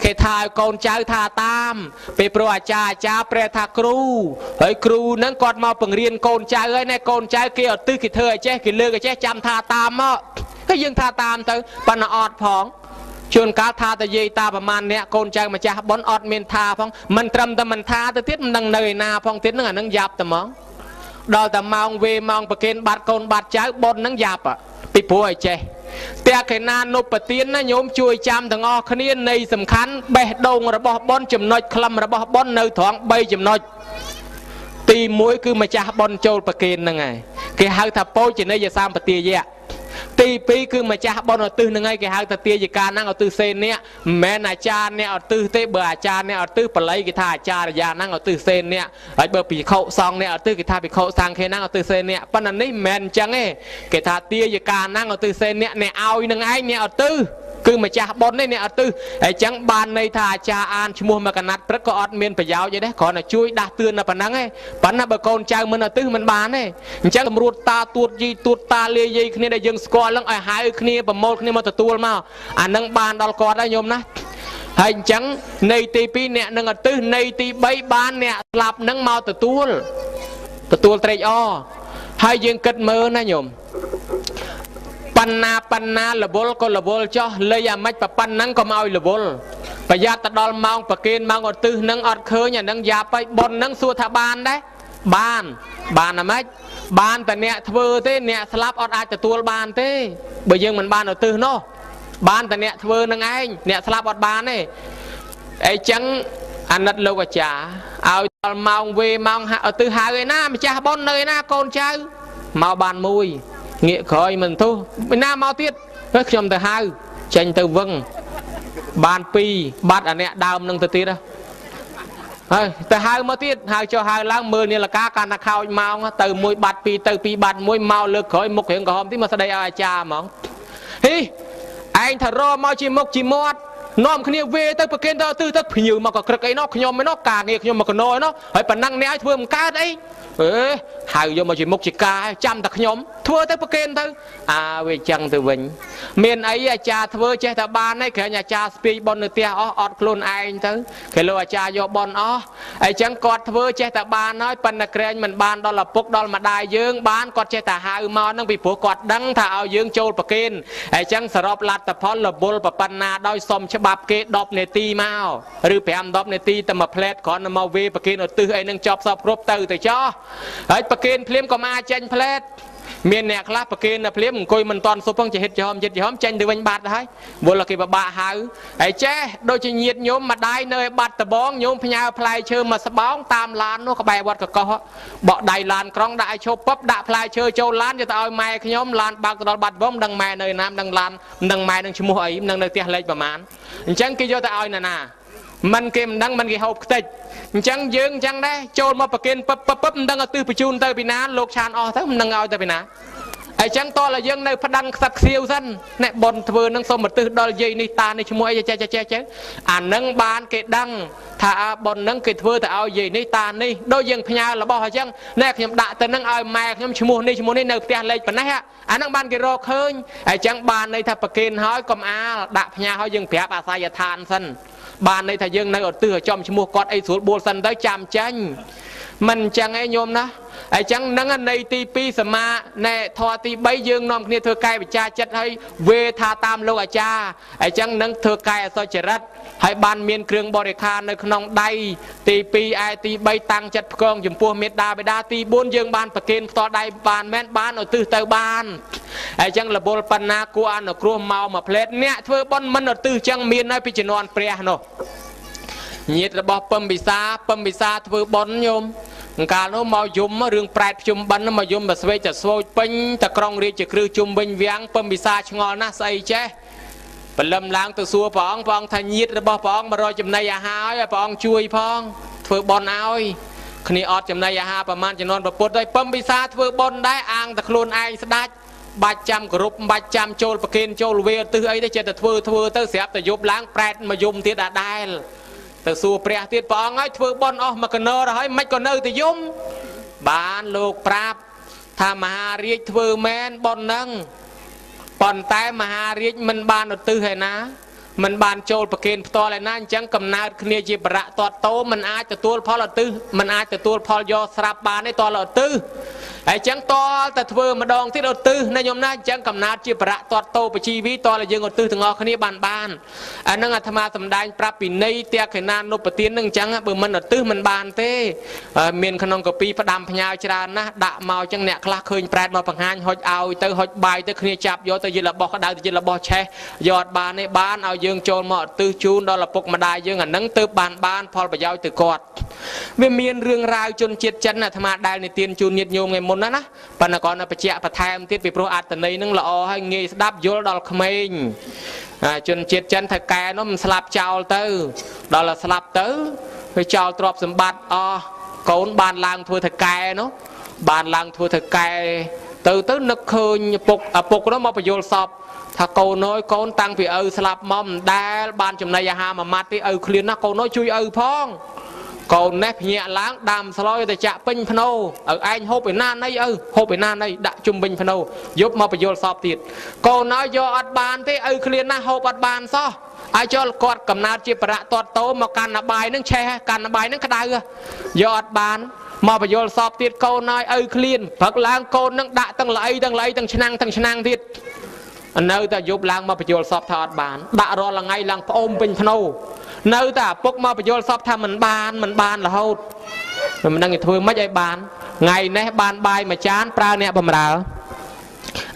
គេថាឲ្យកូនចៅថាតាមពេលព្រោះអាចារ្យអាចារ្យព្រះថាគ្រូហើយគ្រូហ្នឹងគាត់មកបង្រៀនកូនចៅហើយណែកូនចៅគេអត់ទិសគេធ្វើឲ្យចេះគេលើកឲ្យចេះចាំថាតាមមកគឺយើងថាតាមទៅប៉ុន្តែអត់ផងជួនកាលថាតែយាយតាប្រមាណអ្នកកូនចៅម្ចាស់បុណ្យអត់មានថាផងមិនត្រឹមតែមិនថាទៅទៀតមិនដឹងនៅឯណាផងទៀតហ្នឹងអាហ្នឹងយ៉ាប់តែហ្មងដល់តែម៉ោងវេម៉ោងប្រគេនបាត់កូនបាត់ចៅបុណ្យហ្នឹងយ៉ាប់ពីព្រោះឲ្យចេះតែកេណានុបទានណាញោមជួយចាំទាំងអស់គ្នានៃសំខាន់បេះដូងរបស់បុណ្យចំណុចខ្លឹមរបស់បុណ្យនៅត្រង់3ចំណុចទី1គឺម្ចាស់បុណ្យចូលប្រគេនហ្នឹងហើយគេហៅថាពោជនីយសម្បទាយៈទី2គឺម្ចាស់បុណ្យឧទ្ទិសហ្នឹងហើយគេហៅថាទាយកាហ្នឹងឧទ្ទិសសេនៈមិនមែនអាចារ្យអ្នកឧទ្ទិសទេបើអាចារ្យអ្នកឧទ្ទិសបល័យគេថាអាចារ្យាហ្នឹងឧទ្ទិសសេនៈហើយបើភិក្ខុសង្ឃអ្នកឧទ្ទិសគេថាភិក្ខុសង្ឃហ្នឹងឧទ្ទិសសេនៈប៉ុន្តែនេះមិនមែនអញ្ចឹងទេគេថាទាយកាហ្នឹងឧទ្ទិសសេនៈអ្នកឲ្យនឹងឯងអ្នកឧទ្ទិសគឺម្ចាស់បុណ្យនេះអ្នកឧទ្ទិសហើយចឹងបានន័យថាអាចារ្យអានឈ្មោះមកកណាត់ព្រឹកក៏អត់មានប្រយោជន៍អីដែរគ្រាន់តែជួយដាស់តឿនតែប៉ុណ្ណឹងឯងប៉ុន្តែបើកូនចៅមិនឧទ្ទិសមិនបានទេអញ្ចឹងតម្រួតតាទួតយីទួតតាលាយយគ្នាដែលយើងស្គាល់ហ្នឹងឲ្យហៅគ្នាប្រមូលគ្នាមកទទួលមកអានឹងបានដល់គាត់ហើយញោមណាហើយអញ្ចឹងនៃទី2អ្នកនឹងឧទ្ទិសនៃទី3បានអ្នកស្លាប់នឹងមកទទួលទទួលត្រេកអរហើយយើងគិតមើលណាញោមបណ្ណាបណ្ណាលវលក៏លវលចោះលៃអាម៉េចប៉ុណ្ណឹងក៏មកឲ្យលវលប្រយ័ត្នទៅដល់ម៉ោងប្រគេនម៉ោងឧទ្ទិសនឹងអត់ឃើញអានឹងយ៉ាប់ហើយប៉ុននឹងសួរថាបានដែរបានបានអាម៉េចបានតែអ្នកធ្វើទេអ្នកស្លាប់អត់អាចទទួលបានទេបើយើងមិនបានឧទ្ទិសនោះបានតែអ្នកធ្វើនឹងឯងអ្នកស្លាប់អត់បានទេអីចឹងអាណិតលោកអាចារ្យឲ្យដល់ម៉ោងវេម៉ោងឧទ្ទិសហៅឯណាម្ចាស់ប៉ុននៅឯណាកូនចៅមកបានមួយងាកក្រោយមិនទោះពីណាមកទៀតខ្ញុំទៅហៅចេញទៅវឹងបាន2បាត់អាអ្នកដើមនឹងទៅទៀតហើយទៅហៅមកទៀតហៅចុះហៅឡើងមើលនាឡិកាកាន់តែខោចម៉ោងទៅមួយបាត់2ទៅ2បាត់មួយមកលើកក្រោយមុខរៀងក្រហមទីមកស្ដីឲ្យអាចារ្យហ្មងហីឯងថារមកជាមុខជាមាត់នាំគ្នាវេទៅប្រគេនទៅទិសទៅភ្ញៀវមកក៏ក្រឹកអីណោះខ្ញុំឯណោះការងារខ្ញុំមកកណោឯណោះហើយប៉ុណ្ណឹងអ្នកឲ្យធ្វើមិនកើតអីអេហៅយកមកជាមុខជាការចាំតែខ្ញុំធ្វើទៅប្រគេនទៅអាវាចឹងទៅវិញមានអីអាចារ្យធ្វើចេះតែបានហើយក្រែងអាចារ្យស្ពាយបុណ្យនៅផ្ទះអស់អត់ខ្លួនឯងទៅគេលោកអាចារ្យយកបុណ្យអស់អីចឹងគាត់ធ្វើចេះតែបានហើយប៉ុន្តែក្រែងមិនបានដល់ឪពុកដល់ម្ដាយយើងបានគាត់ចេះតែហៅមកហ្នឹងពីព្រោះគាត់ដឹងថាឲ្យយើងចូលប្រគេនអីចឹងសរុបលទ្ធផលរវល់ប៉ុណ្ណាដោយសុំច្បាប់គេ10នាទីមកឬ5 10នាទីតែមួយផ្លែតគ្រាន់តែមកវេប្រគេនឧទ្ទិសអីនឹងចប់សពគ្រប់ទៅទៅចោះហើយប្រគេនភ្លាមកុំអាចចេញផ្លែតមានអ្នកខ្លះប្រគេនតែភ្លាមអង្គុយមិនតាន់សុបផងចេះហិតចំចិត្តចំចេញទៅវិញបាត់ហើយវល់គេបបាក់ហៅហើយចេះដូចជាញាតញោមម្ដាយនៅឯបាត់ដបងញោមផ្ញើផ្លែឈើមកស្បោងតាមឡាននោះក្បែរវត្តកកោះបក់ដៃឡានក្រុងដាក់ឲ្យឈប់ពឹបដាក់ផ្លែឈើចូលឡានយកទៅឲ្យម៉ែខ្ញុំឡានបើកទៅដល់បាត់ដបងមិនដឹងម៉ែនៅណាមិនដឹងឡានមិនដឹងម៉ែនឹងឈ្មោះអីមិនដឹងនៅផ្ទះលេខប្រមាណអញ្ចឹងគេយកទៅឲ្យណាណាមិនគេមិនដឹងមិនគេហូបខ្ទេចអញ្ចឹងយើងអញ្ចឹងដែរចូលមកប្រគេនពឹបពឹបពឹបមិនដឹងឲ្យទិសបញ្ជូនទៅពីណាលោកឆានអស់ទៅមិនដឹងឲ្យទៅពីណាអញ្ចឹងតើយើងនៅផ្ដាំងខ្សឹកខ្សៀវសិនអ្នកប៉ុនធ្វើនឹងសុំឧទ្ទិសដល់យាយនេះតានេះឈ្មោះអីចេះចេះចេះអានឹងបានគេដឹងថាប៉ុននឹងគេធ្វើទៅឲ្យយាយនេះតានេះដូចយើងផ្ញើរបស់អញ្ចឹងណែខ្ញុំដាក់ទៅនឹងឲ្យម៉ែខ្ញុំឈ្មោះនេះឈ្មោះនេះនៅផ្ទះលេខប៉ុណ្ណេះអានឹងបានគេរកឃើញអញ្ចឹងបានន័យថាប្រគេនហើយកុំអាលដាក់ផ្ញើឲ្យយើងប្រាប់អាសយដ្ឋានសិនបានន័យថាយើងនៅឧទ្ទិសឲ្យចំឈ្មោះគាត់អីស្រួលបួលសិនទៅចាំចាញ់មិនអញ្ចឹងឯងញោមណាអញ្ចឹងនឹងនៃទី2សមាណែធម៌ទី3យើងនាំគ្នាធ្វើកែវិចារចិត្តឲ្យវេថាតាមលោកអាចារ្យអញ្ចឹងនឹងធ្វើកែអសុចរិតហើយបានមានគ្រឿងបរិខារនៅក្នុងដៃទី2ឯទី3តាំងចិត្តផ្គងចំពោះមេត្តាបិតាទី4យើងបានប្រគេនផ្ទាល់ដៃបានមែនបានឧទ្ទិសទៅបានអញ្ចឹងរវល់ប៉ុណ្ណាគួរអនុគ្រោះមកមួយផ្លែតអ្នកធ្វើបុណ្យមិនឧទ្ទិសអញ្ចឹងមានហើយពីជំនាន់ព្រះនោះញាតិរបស់ពឹមពិសាពឹមពិសាធ្វើបុណ្យញោមកាលនោះមកយំរឿងប្រែតភ្ជុំបិណ្ឌមកយំតែស្វែកតែស្វោចពេញតែក្រុងរាជគ្រឹះជុំវិញវាំងពឹមពិសាឆ្ងល់ណាស់ស្អីចេះព្រលឹមឡើងទៅសួរព្រះអង្គព្រះអង្គថាញាតិរបស់ព្រះអង្គមករកចំណីអាហារឲ្យព្រះអង្គជួយផងធ្វើបុណ្យឲ្យគ្នាអត់ចំណីអាហារប្រមាណចំនួនប្រពុតហើយពឹមពិសាធ្វើបុណ្យដែរអាងតែខ្លួនឯងស្ដាច់ បាច់ចាំគោរពបាច់ចាំចូលប្រគេនចូលវេឧទ្ទិសអីទេចេះតែធ្វើទៅស្រាប់តែយប់ឡើងប្រែតមកយំទៀតអាដែលទៅសួរព្រះទៀតព្រះអង្គហើយធ្វើបុណ្យអស់មួយកណោរហើយមិនក៏នៅតែយំបានលោកប្រាប់ថាមហារាជធ្វើមែនបុណ្យហ្នឹងប៉ុន្តែមហារាជមិនបានឧទ្ទិសឯណាមិនបានចូលប្រគេនផ្ទាល់ឯណាអញ្ចឹងកំណើតគ្នាជាបរៈតតតោមិនអាចទទួលផលឧទ្ទិសមិនអាចទទួលផលយកស្រាប់បានទេតលឧទ្ទិសហើយអញ្ចឹងតលតែធ្វើម្ដងទៀតឧទ្ទិសណាញោមណាអញ្ចឹងកំណើតជាបរៈតតតោបជីវីតលយើងឧទ្ទិសទាំងអស់គ្នាបានអានឹងអាត្មាសម្ដែងប្រាប់ពីនៃទក្ខិណានុបទាននឹងអញ្ចឹងបើមិនឧទ្ទិសមិនបានទេមានក្នុងកពីផ្ដាំផ្ញើច្រើនណាស់ដាក់មកអញ្ចឹងអ្នកខ្លះឃើញប្រែតមកបង្ហាញហុចឲ្យទៅហុចបាយទៅគ្នាចាប់យកទៅជារបស់ក្តៅទៅជារបស់ឆេះយកអត់បានទេបានឲ្យយើងចូលមកឧទ្ទិសជូនដល់ឪពុកម្ដាយយើងអានឹងទើបបានផលប្រយោជន៍ទៅគាត់វាមានរឿងរ៉ាវជនជាតិចិនអាត្មាដែលនិទានជូនញាតិញោមថ្ងៃមុនណាប៉ុន្តែគាត់នៅបញ្ជាក់បន្ថែមទៀតពីព្រោះអត្តន័យនឹងល្អហើយងាយស្ដាប់យល់ដល់ក្មេងជនជាតិចិនថៅកែនោះមិនស្លាប់ចោលទៅដល់ស្លាប់ទៅវាចោលទ្រព្យសម្បត្តិអស់កូនបានឡើងធ្វើថៅកែនោះបានឡើងធ្វើថៅកែទៅនឹកឃើញឪពុកនោះមកបញ្យល់សពថាកូនអើយកូនតាំងពីឪស្លាប់មកមិនដែលបានចំណីអាហារមួយម៉ាត់ទេឪឃ្លានណាស់កូនអើយជួយឪផងកូននេះភ្ញាក់ឡើងដាំស្លយទៅចាក់ពេញភ្នោឪឯងហូបឯណាណីឪហូបឯណាណីដាក់ជុំវិញភ្នោយប់មកបញ្យល់សពទៀតកូនអើយយកអត់បានទេឪឃ្លានណាស់ហូបអត់បានសោះឲ្យចូលគាត់កំណើតជាបរៈតតតោមកកាន់បាយនឹងឆេះកាន់បាយនឹងក្តៅយកអត់បានមកបញ្យល់សពទៀតកូនអើយឪឃ្លានព្រឹកឡើងកូននឹងដាក់ទាំងល្អីទាំងល្អីទាំងឆ្នាំងទាំងឆ្នាំងទៀតនៅតែយប់ឡើងមកបញ្យល់សពថាអត់បានដាក់រាល់ថ្ងៃឡើងផ្អូមពេញភ្នោនៅតែឪពុកមកបញ្យល់សពថាមិនបានរហូតមិនដឹងគេធ្វើម៉េចឲ្យបានថ្ងៃនេះបានបាយមួយចានប្រើអ្នកបំរើ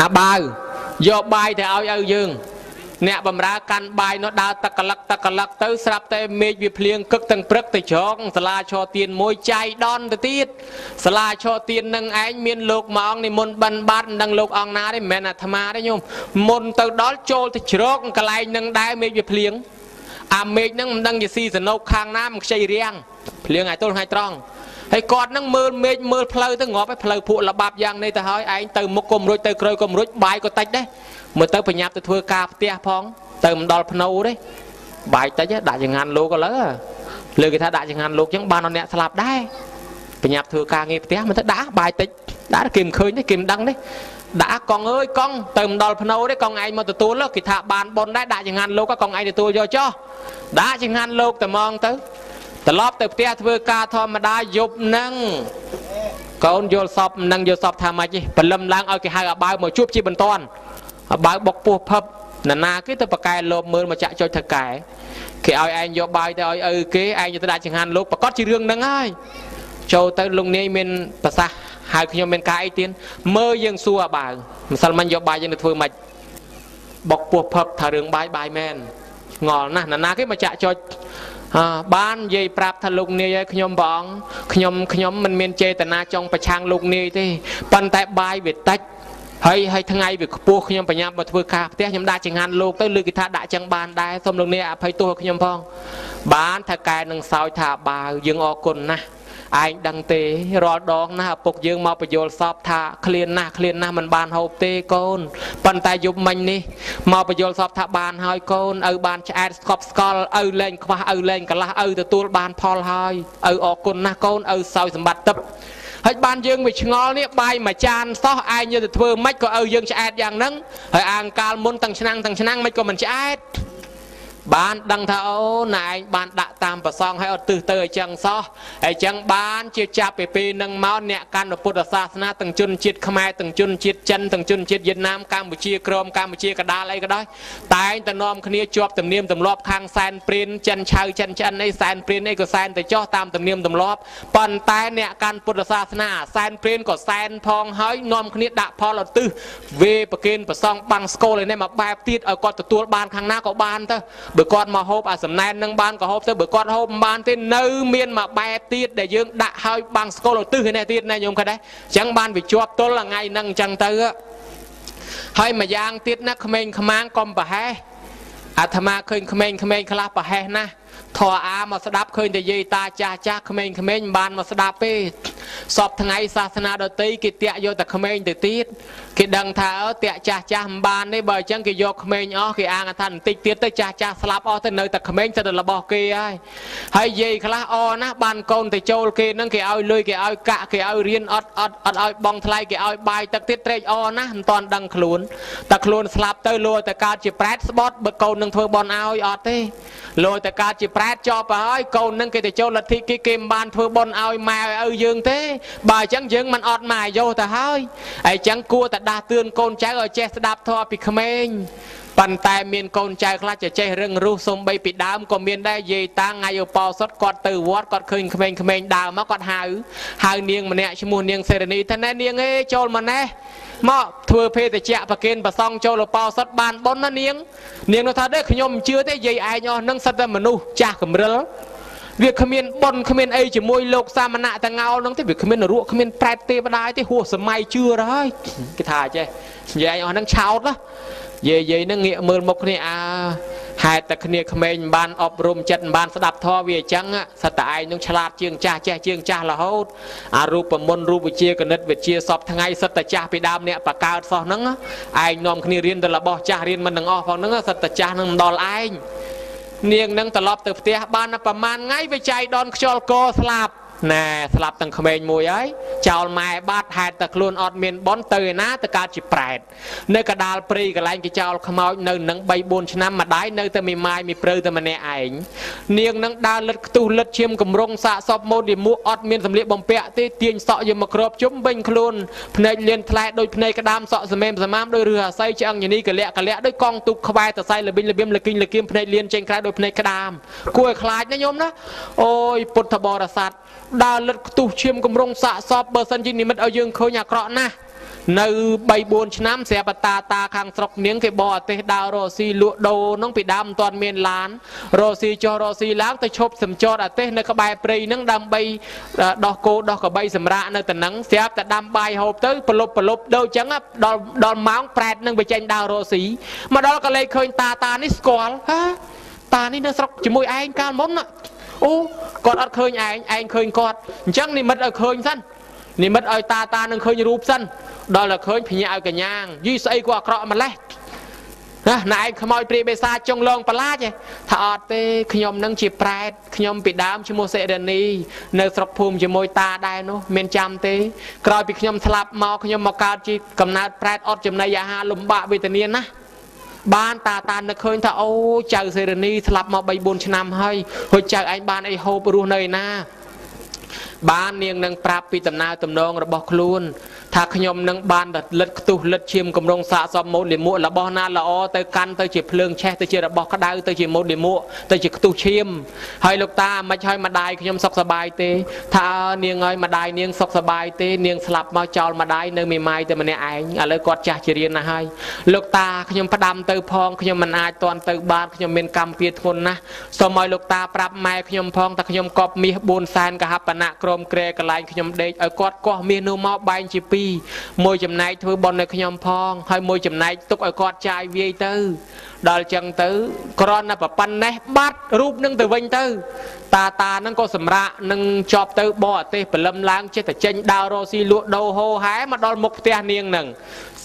អាបាវយកបាយទៅឲ្យឪយើងអ្នកបំរើកាន់បាយនោះដើរតកលឹកតកលឹកទៅស្រាប់តែមេឃវាភ្លៀងកឹកទាំងព្រឹកទៅច្រកសាលាឆទៀនមួយចៃដនទៅទៀតសាលាឆទៀននឹងឯងមានលោកមួយអង្គនិមន្តបិណ្ឌបាតមិនដឹងលោកអង្គណាទេមិនមែនអាត្មាទេញោមមុនទៅដល់ចូលទៅច្រកកន្លែងនឹងដែរមេឃវាភ្លៀងអាមេឃនឹងមិនដឹងជាស៊ីសណោកខាងណាមិនខ្ចីរាំងភ្លៀងឲ្យទល់ថ្ងៃត្រង់ហើយគាត់នឹងមើលមេឃមើលផ្លូវទៅងាប់ហើយផ្លូវភក់ល្បាប់យ៉ាងនេះទៅហើយឯងទៅមុខក៏មិនរួចទៅក្រោយក៏មិនរួចបាយក៏តិចដែរមើលទៅប្រញាប់ទៅធ្វើការផ្ទះផងទៅមិនដល់ភ្នោទេបាយតិចដាក់ចង្ហាន់លោកឥឡូវលើគេថាដាក់ចង្ហាន់លោកចឹងបានដល់អ្នកស្លាប់ដែរប្រញាប់ធ្វើការងារផ្ទះមើលទៅដាក់បាយតិចដាក់គេមិនឃើញទេគេមិនដឹងទេដាក់កង់អើយកង់ទៅមិនដល់ភ្នោទេកង់ឯងមកទទួលគេថាបានប៉ុនដែរដាក់ចង្ហាន់លោកកង់ឯងទទួលយកចុះដាក់ចង្ហាន់លោកតែហ្មងទៅត្រឡប់ទៅផ្ទះធ្វើការធម្មតាយប់ហ្នឹងកូនយល់សពនឹងយល់សពថាម៉េចទេព្រលឹមឡើងឲ្យគេហៅអាបាវមកជួបជាបន្ទាន់អាបាវបុកពោះផឹបណានាគេទៅប្រកែលោបមើលមកចាក់ចុចថកែគេឲ្យឯងយកបាយទៅឲ្យឪគេឯងយកទៅដាក់ចង្ហាន់លោកប្រកាសជារឿងហ្នឹងហើយចូលទៅលោកនាយមានប្រសាសន៍ហៅខ្ញុំមានការអីទៀតមើលយើងសួរអាបាវម្សិលមិញយកបាយយើងទៅធ្វើម៉េចបុកពោះផឹបថារឿងបាយបាយមែនឆ្ងល់ណាស់ណានាគេមកចាក់ចុចបាននិយាយប្រាប់ថាលោកនាយឲ្យខ្ញុំព្រះអង្គខ្ញុំមិនមានចេតនាចង់ប្រឆាំងលោកនាយទេប៉ុន្តែបាយវាតិចហើយថ្ងៃវាខ្ពស់ខ្ញុំប្រញាប់មកធ្វើការផ្ទះខ្ញុំដាក់ចង្ហាន់លោកទៅលើគេថាដាក់ចឹងបានដែរសូមលោកនាយអភ័យទោសឲ្យខ្ញុំផងបានថាកែនឹងសោចថាបាវយើងអរគុណណាស់ឯងដឹងទេរាល់ដងណាស់ឪពុកយើងមកបញ្យល់សពថាឃ្លានណាស់ឃ្លានណាស់មិនបានហូបទេកូនប៉ុន្តែយប់មិញនេះមកបញ្យល់សពថាបានហើយកូនឪបានឆ្អែតស្កប់ស្កល់ឪលែងខ្វះឪលែងកន្លះឪទទួលបានផលហើយឪអរគុណណាស់កូនឪសោយសម្បត្តិទឹកហើយបានយើងវាឆ្ងល់នេះបាយមួយចានសោះឯងយកទៅធ្វើម៉េចក៏ឪយើងឆ្អែតយ៉ាងហ្នឹងហើយអាងកាលមុនទាំងឆ្នាំងទាំងឆ្នាំងមិនក៏មិនឆ្អែតបានដឹងថាអូណែឯងបានដាក់តាមប្រសងឲ្យអត់ទិសទៅឲ្យចឹងសោះហើយចឹងបានជាចាប់ពីពេលនឹងមកអ្នកកាន់ពុទ្ធសាសនាទាំងជនជាតិខ្មែរទាំងជនជាតិចិនទាំងជនជាតិវៀតណាមកម្ពុជាក្រមកម្ពុជាកដាលអីក៏ដោយតែងតែនាំគ្នាជាប់ទំនៀមទម្លាប់ខាងសែនព្រានចិនឆៅចិនឆ្អិនអីសែនព្រានអីក៏សែនទៅចោះតាមទំនៀមទម្លាប់ប៉ុន្តែអ្នកកាន់ពុទ្ធសាសនាសែនព្រានក៏សែនផងហើយនាំគ្នាដាក់ផលឧទ្ទិសវេប្រគេនប្រសងបាំងស្កូលឯនេះមកបែបទៀតឲ្យគាត់ទទួលបានខាងណាក៏បានទៅបើគាត់មកហូបអាសំណែននឹងបានក៏ហូបទៅបើគាត់ហូបមិនបានទេនៅមានមួយបែបទៀតដែលយើងដាក់ឲ្យបាំងស្កូលឧទ្ទិសឯនេះទៀតណាញោមឃើញទេអញ្ចឹងបានវាជាប់ទល់ថ្ងៃហ្នឹងអញ្ចឹងទៅហើយមួយយ៉ាងទៀតណាក្មេងខ្មាំងកុំប្រហែសអាត្មាឃើញក្មេងខ្លះប្រហែសណាស់ធរអាមកស្ដាប់ឃើញតែយាយតាចាស់ចាស់ក្មេងៗមិនបានមកស្ដាប់ទេ សពថ្ងៃសាសនាដទៃគេតាក់យកតែក្មេងទៅទៀតគេដឹងថាតាក់ចាស់ចាស់មិនបានទេបើអញ្ចឹងគេយកក្មេងអស់គេអាងថាបន្តិចទៀតទៅចាស់ចាស់ស្លាប់អស់ទៅនៅតែក្មេងទៅរបស់គេហើយហើយយាយខ្លះអណាស់បានកូនទៅចូលគេនឹងគេឲ្យលុយគេឲ្យកាក់គេឲ្យរៀនអត់អត់អត់ឲ្យបងថ្លៃគេឲ្យបាយទឹកទៀតត្រេកអរណាស់មិនតាន់ដឹងខ្លួនតែខ្លួនស្លាប់ទៅលួតែកើតជាប្រែតស្បត់បើកូននឹងធ្វើបន់ឲ្យអត់ទេលួតែកើតជាប្រែតចប់ទៅហើយកូននឹងគេទៅចូលលទ្ធិគេគេមិនបានធ្វើបន់ឲ្យម៉ែឲ្យឪយើងទេបើអញ្ចឹងយើងមិនអត់ម៉ែយោទៅហើយអញ្ចឹងគួរតែដាស់តឿនកូនចៅឲ្យចេះស្ដាប់ធម៌ពីក្មេងប៉ុន្តែមានកូនចៅខ្លះចេះរឹងរូសសំបីពីដើមក៏មានដែរយាយតាថ្ងៃឧបោសថគាត់ទៅវត្តគាត់ឃើញក្មេងៗដើរមកគាត់ហៅនាងម្នាក់ឈ្មោះនាងសេរនីថាណែនាងអេចូលមកណែមកធ្វើភេទជ្ជៈប្រគេនប្រសង់ចូលឧបោសថបានបុណ្យណានាងនាងនោះថាទេខ្ញុំមិនជឿទេយាយឯងអស់នឹងសិតតែមនុស្សចាស់កម្រិលវាគ្មានបុណ្យគ្មានអីជាមួយលោកសាមណៈតងោលនឹងទេវាគ្មាននរកគ្មានប្រែតទេវតាទេហួសសម័យជឿទៅហើយគេថាចេះយាយឯងអស់នឹងឆោតណាយាយនឹងងាកមើលមុខគ្នាអើហេតុតែគ្នាក្មេងមិនបានអប់រំចិត្តមិនបានស្ដាប់ធម៌វាអញ្ចឹងសត្វតែឯងនឹងឆ្លាតជាងចាស់ចេះជាងចាស់រហូតអារូបមន្តរូបវិជ្ជាគណិតវិជ្ជាសពថ្ងៃសិតតែចាស់ពីដើមអ្នកបកើតសោះហ្នឹងឯងនាំគ្នារៀនទៅរបស់ចាស់រៀនមិនទាំងអស់ផងហ្នឹងសិតតែចាស់នឹងមិនដល់ឯងនាងនឹងត្រឡប់ទៅផ្ទះបានប្រហែលថ្ងៃវាចៃដនខ្យល់កស្លាប់ណែស្លាប់ទាំងក្មេងមួយហើយចោលម៉ែបាត់ហេតុតែខ្លួនអត់មានបុណ្យទៅឯណាទៅកើតជាប្រែតនៅកដាលព្រៃកន្លែងគេចោលខ្មោចនៅនឹង3 4ឆ្នាំម្ដាយនៅតែមីម៉ាយមីព្រៅតែម្នាក់ឯងនាងនឹងដើរលិតខ្ទុះលិតឈាមកម្រងសាកសពម៉ូតលិមួកអត់មានសម្លៀកបំពាក់ទេទាញសក់យកមកគ្របជុំវិញខ្លួនភ្នែកលៀនថ្លែដូចភ្នែកក្តាមសក់សមេមសមាមដោយរឺអាស័យឆ្អឹងញនីកលៈកលៈដោយកង់ទូកខ្វែតសៃលបិញលបៀមលគិញលគៀមភ្នែកលៀនចេញក្រៅដោយភ្នែកក្តាមគួរឲ្យខ្លាចណាញោមណាអូយពុទ្ធបរិស័ទដើរលិតខ្ទុះឈាមកម្រងសាកសពបើសិនជានិមិត្តឲ្យយើងឃើញអាក្រក់ណាស់នៅ3 4ឆ្នាំស្រាប់តាតាខាងស្រុកនាងគេបរទេសដើររកស៊ីលក់ដូរហ្នឹងពីដើមមិនទាន់មានឡានរកស៊ីចុះរកស៊ីឡើងទៅឈប់សំចតអាទេសនៅក្បែរព្រៃហ្នឹងដើម្បីដោះគោដោះក្របីសម្រាកនៅតំណឹងស្រាប់តែដាំបាយហូបទៅប្រលប់ដូចចឹងដល់ម៉ោងប្រែតនឹងបញ្ចេញដើររកស៊ីមកដល់ក៏លេខឃើញតាតានេះស្គាល់ហាតានេះនៅស្រុកជាមួយឯងកាលមុនណាអូគាត់អត់ឃើញឯងឯងឃើញគាត់អញ្ចឹងនិមិត្តឲ្យឃើញសិននិមិត្តឲ្យតាតានឹងឃើញរូបសិនដល់តែឃើញភ្ញាក់ឲ្យកញ្ញាងយីស្អីក៏អាក្រក់ម្លេះណាឯងខ្មោចព្រាយបេសាចុងលងប្រឡាចថាអត់ទេខ្ញុំនឹងជាប្រែតខ្ញុំពីដើមឈ្មោះសិរនីនៅស្រុកភូមិជាមួយតាដែរនោះមានចាំទេក្រោយពីខ្ញុំស្លាប់មកខ្ញុំមកកើតជាកំណើតប្រែតអត់ចំណីអាហារលំបាកវេទនាណាស់បានតាតានឹកឃើញថាអូចៅសេរនីស្លាប់មក3 4ឆ្នាំហើយហូចចៅឯងបានអីហូបរស់នៅឯណាបាននាងនឹងប្រាប់ពីដំណើរទំនងរបស់ខ្លួនថាខ្ញុំនឹងបានលិតខ្ទុះលិតឈាមកម្រងសាកសពម៉ូតលិមួករបស់ណាល្អទៅកាន់ទៅជាភ្លើងឆេះទៅជារបស់ក្តៅទៅជាម៉ូតលិមួកទៅជាខ្ទុះឈាមហើយលោកតាមិនឲ្យម្ដាយខ្ញុំសុខសប្បាយទេថានាងឲ្យម្ដាយនាងសុខសប្បាយទេនាងស្លាប់មកចោលម្ដាយនៅមេម៉ាយតែម្នាក់ឯងឥឡូវគាត់ចាស់ជារៀនណាស់ហើយលោកតាខ្ញុំផ្ដាំទៅផងខ្ញុំមិនអាចតន់ទៅបានខ្ញុំមានកម្មពៀធ្ងន់ណាស់សូមឲ្យលោកតាប្រាប់ម៉ែខ្ញុំផងថាខ្ញុំកប់មាស4សែនកហបណៈក្រមក្រែកន្លែងខ្ញុំដេកឲ្យគាត់កោះមាសនោះមកបែងជាពីរមួយចំណែកធ្វើបុណ្យឲ្យខ្ញុំផងហើយមួយចំណែកទុកឲ្យគាត់ចាយវាយទៅដល់ចឹងទៅគ្រាន់តែប៉ុណ្ណេះបាត់រូបនឹងទៅវិញទៅតាតានឹងក៏សម្រាកនឹងជាប់ទៅបរទេសព្រលឹមឡើងចេះតែចេញដើររកស៊ីលក់ដូរហោហែមកដល់មុខផ្ទះនាងនឹង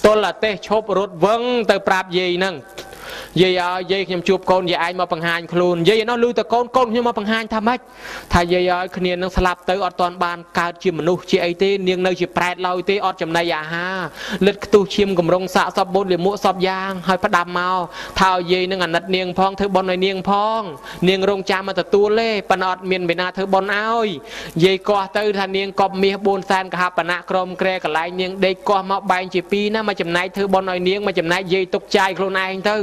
ទល់អាទេសឈប់រត់វឹងទៅប្រាប់យាយនឹងយាយឲ្យយាយខ្ញុំជួបកូនយាយឯងមកបង្ហាញខ្លួនយាយឯនោះលឺតែកូនខ្ញុំមកបង្ហាញថាម៉េចថាយាយឲ្យគ្នានឹងស្លាប់ទៅអត់ទាន់បានកើតជាមនុស្សជាអីទេនាងនៅជាប្រែតឡើយទេអត់ចំណីអាហារលិតខ្ទុះឈាមកម្រងសាកសពបូនលិមួកសពយ៉ាងហើយផ្ដាំមកថាឲ្យយាយនឹងអាណិតនាងផងធ្វើបុណ្យឲ្យនាងផងនាងរងចាំមកទទួលទេប៉ុន្តែអត់មានវិណាធ្វើបុណ្យឲ្យយាយកោះទៅថានាងកប់មាស4សែនកហបណៈក្រមក្រែកន្លែងនាងដេកកោះមកបែងជាពីរណាមកចំណែកធ្វើបុណ្យឲ្យនាងមកចំណែកយាយទុកចាយខ្លួនឯងទៅ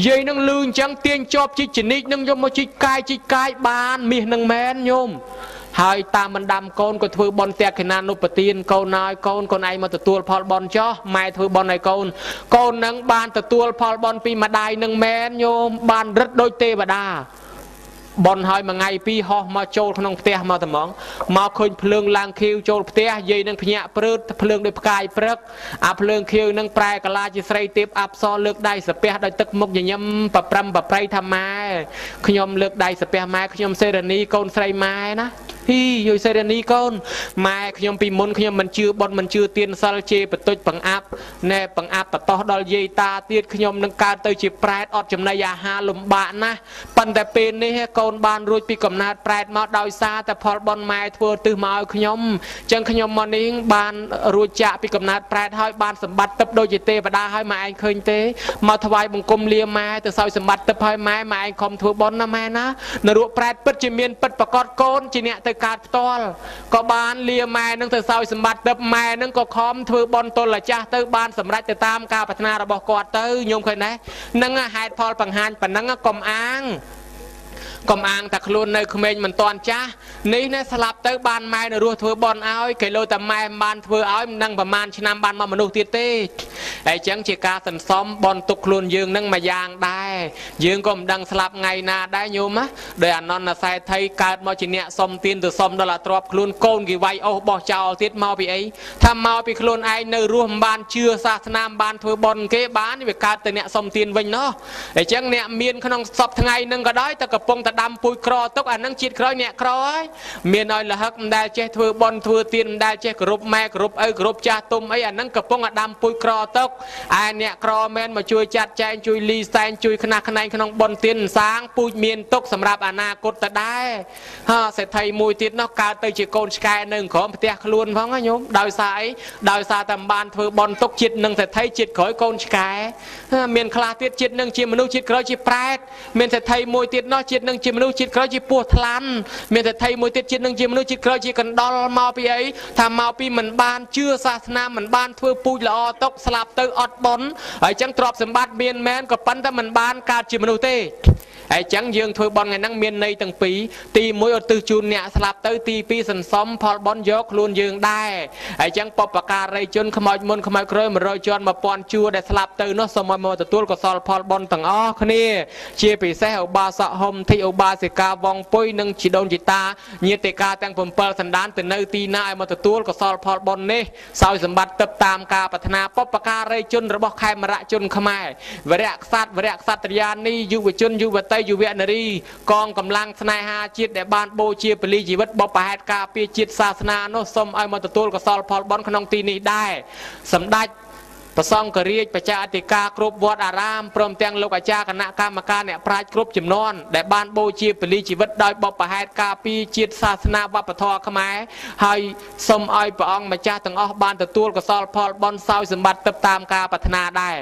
យាយនឹងលឺអញ្ចឹងទាញជាប់ជីកចនិចនឹងយកមកជីកកាយជីកកាយបានមាសនឹងមែនញោមហើយតាមបណ្ដាំកូនក៏ធ្វើបុណ្យតក្កណានុបទានកូនហើយកូនកូនឯងមកទទួលផលបុណ្យចោះម៉ែធ្វើបុណ្យឲ្យកូនកូននឹងបានទទួលផលបុណ្យពីម្ដាយនឹងមែនញោមបានរឹតដូចទេវតាបុណ្យហើយមួយថ្ងៃពីរហោះមកចូលក្នុងផ្ទះមកត្មងមកឃើញភ្លើងឡើងខៀវចូលផ្ទះយាយនឹងភ្ញាក់ព្រឺតភ្លើងដូចផ្កាយព្រឹកអាភ្លើងខៀវនឹងប្រែកាឡាជាស្រីទេពអប្សរលើកដៃសាពះដោយទឹកមុខញញឹមប្រព្រឹមប្រប្រៃថាម៉ែខ្ញុំលើកដៃសាពះម៉ែខ្ញុំសេរនីកូនស្រីម៉ែណា ហ៊ីយយសេរីនីកូនម៉ែខ្ញុំពីមុនខ្ញុំមិនជឿបុណ្យមិនជឿទានសិលជេរបតុចបង្អាប់ណែបង្អាប់បតោះដល់យាយតាទៀតខ្ញុំនឹងកើតទៅជាប្រែតអត់ចំណីអាហារលំបាកណាស់ប៉ុន្តែពេលនេះកូនបានរួចពីកំណើតប្រែតមកដោយសារតែផលបុណ្យម៉ែធ្វើទិសមកឲ្យខ្ញុំចឹងខ្ញុំមកនេះបានរួចចាកពីកំណើតប្រែតហើយបានសម្បត្តិទឹកដូចជាទេវតាហើយម៉ែឯងឃើញទេមកថ្វាយបង្គំលាម៉ែទៅសោយសម្បត្តិទឹកហើយម៉ែម៉ែឯងខំធ្វើបុណ្យណាម៉ែណានរកប្រែតពិតជាមានពិតប្រកបកូនជាអ្នកទៅកើតផ្ទាល់ក៏បានលាម៉ែនឹងទៅសោយសម្បត្តិទឹកម៉ែនឹងក៏ខំធ្វើបុណ្យទល់អាចាស់ទៅបានសម្រេចទៅតាមការប្រាថ្នារបស់គាត់ទៅញោមឃើញទេនឹងហេតុផលបង្ហាញប៉ុណ្ណឹងកុំអាងកុំអាងតែខ្លួននៅក្មេងមិនតាន់ចាស់នេះណាស្លាប់ទៅបានម៉ែនៅរស់ធ្វើបន់ឲ្យគេលោតែម៉ែមិនបានធ្វើឲ្យមិនដឹងប្រហែលឆ្នាំបានមកមនុស្សទៀតទេហើយចឹងជាការសន្សំបន់ទុកខ្លួនយើងនឹងមួយយ៉ាងដែរយើងក៏មិនដឹងស្លាប់ថ្ងៃណាដែរញោមណាដោយអនន្តសេដ្ឋីកើតមកជាអ្នកសុំទានទៅសុំដល់អាទ្រពខ្លួនកូនគេវាយអូសបោះចោលទៀតមកពីអីថាមកពីខ្លួនឯងនៅរស់មិនបានជឿសាសនាមិនបានធ្វើបន់គេបានវាកើតទៅអ្នកសុំទានវិញណោះហើយចឹងអ្នកមានក្នុងសពថ្ងៃនឹងក៏ដោយតែកំពុងតែដាំពូជក្រទុកអានឹងជាតិក្រោយអ្នកក្រហើយមានឲ្យលហឹកមិនដែលចេះធ្វើបន់ធ្វើទានមិនដែលចេះគោរពម៉ែគោរពឪគោរពចាស់ទុំអីអានឹងកំពុងតែដាំពូជក្រទុកឯអ្នកក្រមែនមកជួយចាត់ចែងជួយលីសែងជួយខ្នះខ្នែងក្នុងបន់ទានសាងពូជមានទុកសម្រាប់អនាគតទៅដែរហាសេដ្ឋីមួយទៀតនោះកើតទៅជាកូនឆ្កែនៅក្រោមផ្ទះខ្លួនផងណាញោមដោយសារអីដោយសារតែមិនបានធ្វើបន់ទុកជាតិនឹងសេដ្ឋីជាតិក្រោយកូនឆ្កែមានខ្លះទៀតជាតិនឹងជាមនុស្សជាតិក្រោយជាប្រែតមានសេដ្ឋីមួយទៀតនោះជាតិនឹងជាមនុស្សជាតិក្រោយជាពស់ថ្លាន់មានសេដ្ឋីមួយទៀតជាតិនឹងជាមនុស្សជាតិក្រោយជាកណ្ដុរមកពីអីថាមកពីមិនបានជឿសាសនាមិនបានធ្វើពូជល្អទុកស្លាប់ទៅអត់បុណ្យហើយចឹងទ្រព្យសម្បត្តិមានមែនក៏ប៉ុន្តែមិនបានកើតជាមនុស្សទេហើយចឹងយើងធ្វើបុណ្យថ្ងៃហ្នឹងមានន័យទាំងពីរទី1ឧទ្ទិសជូនអ្នកស្លាប់ទៅទី2សន្សំផលបុណ្យយកខ្លួនយើងដែរហើយចឹងបពការីជនខ្មោចមុនខ្មោចក្រោយ100ជាន់1000ជួរដែលស្លាប់ទៅនោះសូមឲ្យមកទទួលកុសលផលបុណ្យទាំងអស់គ្នាជាពិសេសឧបាសកហុំធិឧបាសិកាវងពុយនិងជីដូនជីតាញាតិកាទាំង7សន្តានទៅនៅទីណាឲ្យមកទទួលកុសលផលបុណ្យនេះសោយសម្បត្តិទឹកតាមការប្រាថ្នាបពការីជនរបស់ខេមរៈជនខ្មែរវរៈក្សត្រវរៈក្សត្រិយានីយុវជនយុវតីយុវនារីកងកម្លាំងស្នេហាជាតិដែលបានបូជាពលីជីវិតបបហេតុការពារជាតិសាសនានោះសូមឲ្យមកទទួលកុសលផលបុណ្យក្នុងទីនេះដែរសម្ដេចប្រសង្ឃរាជបច្ចាអធិការគ្រប់វត្តអារាមព្រមទាំងលោកអាចារ្យគណៈកម្មការអ្នកប្រាជ្ញគ្រប់ចំនួនដែលបានបូជាពលីជីវិតដោយបបហេតុការពារជាតិសាសនាវប្បធម៌ខ្មែរហើយសូមឲ្យព្រះអង្គម្ចាស់ទាំងអស់បានទទួលកុសលផលបុណ្យសោយសម្បត្តិទៅតាមការប្រាថ្នាដែរ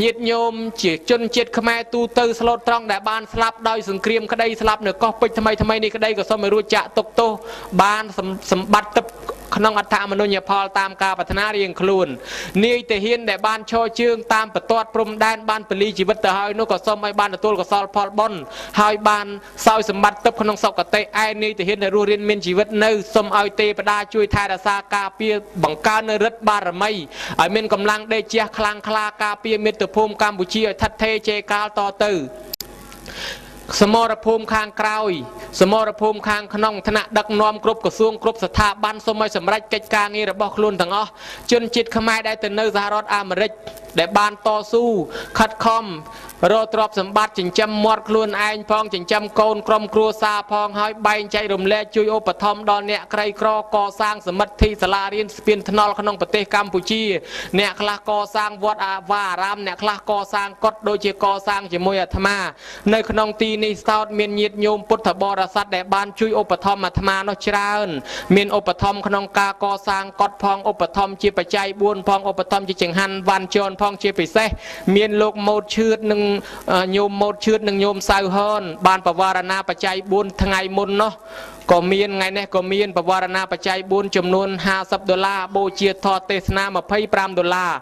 ញាតិញោមជាជនជាតិខ្មែរទូទៅស្លូតត្រង់ដែលបានស្លាប់ដោយសង្គ្រាមក្តីស្លាប់នៅកោះពេជ្រថ្មីថ្មីនេះក្តីក៏សូមឲ្យរួចចាកទុកទោសបានសម្បត្តិទៅក្នុងអដ្ឋមនុញ្ញផលតាមការប្រាថ្នារៀងខ្លួននាយទាហានដែលបានឈរជើងតាមបន្ទាត់ព្រំដែនបានពលីជីវិតទៅហើយនោះក៏សូមឲ្យបានទទួលកុសលផលបុណ្យហើយបានសោយសម្បត្តិទឹកក្នុងសុគតិឯនាយទាហានដែលរស់រានមានជីវិតនៅសូមឲ្យទេវតាជួយថែរក្សាការពារបង្កើននូវឫទ្ធិបារមីឲ្យមានកម្លាំងដេកជះខ្លាំងក្លាការពារមាតុភូមិកម្ពុជាឲ្យថិតថេរជេរកាលតទៅសមរភូមិខាងក្រោយសមរភូមិខាងក្នុងថ្នាក់ដឹកនាំគ្រប់ក្រសួងគ្រប់ស្ថាប័នសូមឲ្យសម្រេចកិច្ចការងាររបស់ខ្លួនទាំងអស់ជនជាតិខ្មែរដែលទៅនៅសហរដ្ឋអាមេរិកដែលបានតស៊ូខិតខំរកទ្រព្យសម្បត្តិចិញ្ចឹមមាត់ខ្លួនឯងផងចិញ្ចឹមកូនក្រុមគ្រួសារផងហើយបែងចែករំលែកជួយឧបត្ថម្ភដល់អ្នកក្រីក្រកសាងសមិទ្ធិសាលារៀនស្ពានថ្នល់ក្នុងប្រទេសកម្ពុជាអ្នកខ្លះកសាងវត្តអាវាអារាមអ្នកខ្លះកសាងកុដិដូចជាកសាងជាមួយអាត្មានៅក្នុងទីនេះសោតមានញាតិញោមពុទ្ធបរិស័ទដែលបានជួយឧបត្ថម្ភអាត្មានោះច្រើនមានឧបត្ថម្ភក្នុងការកសាងកុដិផងឧបត្ថម្ភជាបច្ច័យ4ផងឧបត្ថម្ភជាចង្ហាន់វ៉ាន់ជនផងជាពិសេសមានលោកម៉ូតឈឿតនិងញោមម៉ូតឈឿតនិងញោមសៅហនបានបវរណាបច្ច័យ4ថ្ងៃមុននោះក៏មានថ្ងៃនេះក៏មានបវរណាបច្ច័យ4ចំនួន50ដុល្លារបូជាធម៌ទេសនា25ដុល្លារ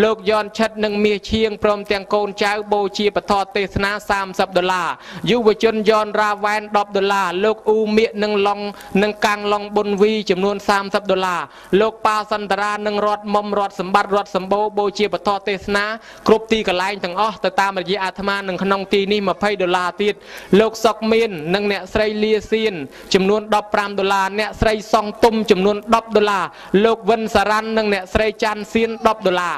លោកយ៉នឆិតនិងមាសឈៀងព្រមទាំងកូនចៅបូជាពធទេសនា30ដុល្លារយុវជនយ៉នរ៉ាវ៉ែន10ដុល្លារលោកអ៊ូមៀកនិងឡុងនិងកាំងឡុងប៊ុនវីចំនួន30ដុល្លារលោកប៉ាសន្តរានិងរតមុំរតសម្បត្តិរតសម្បូរបូជាពធទេសនាគ្រប់ទីកន្លែងទាំងអស់ទៅតាមរយៈអាត្មានឹងក្នុងទីនេះ20ដុល្លារទៀតលោកសុកមាននិងអ្នកស្រីលាសៀនចំនួន15ដុល្លារអ្នកស្រីសងទុំចំនួន10ដុល្លារលោកវិនសារ៉ាន់និងអ្នកស្រីច័ន្ទសៀន10ដុល្លារ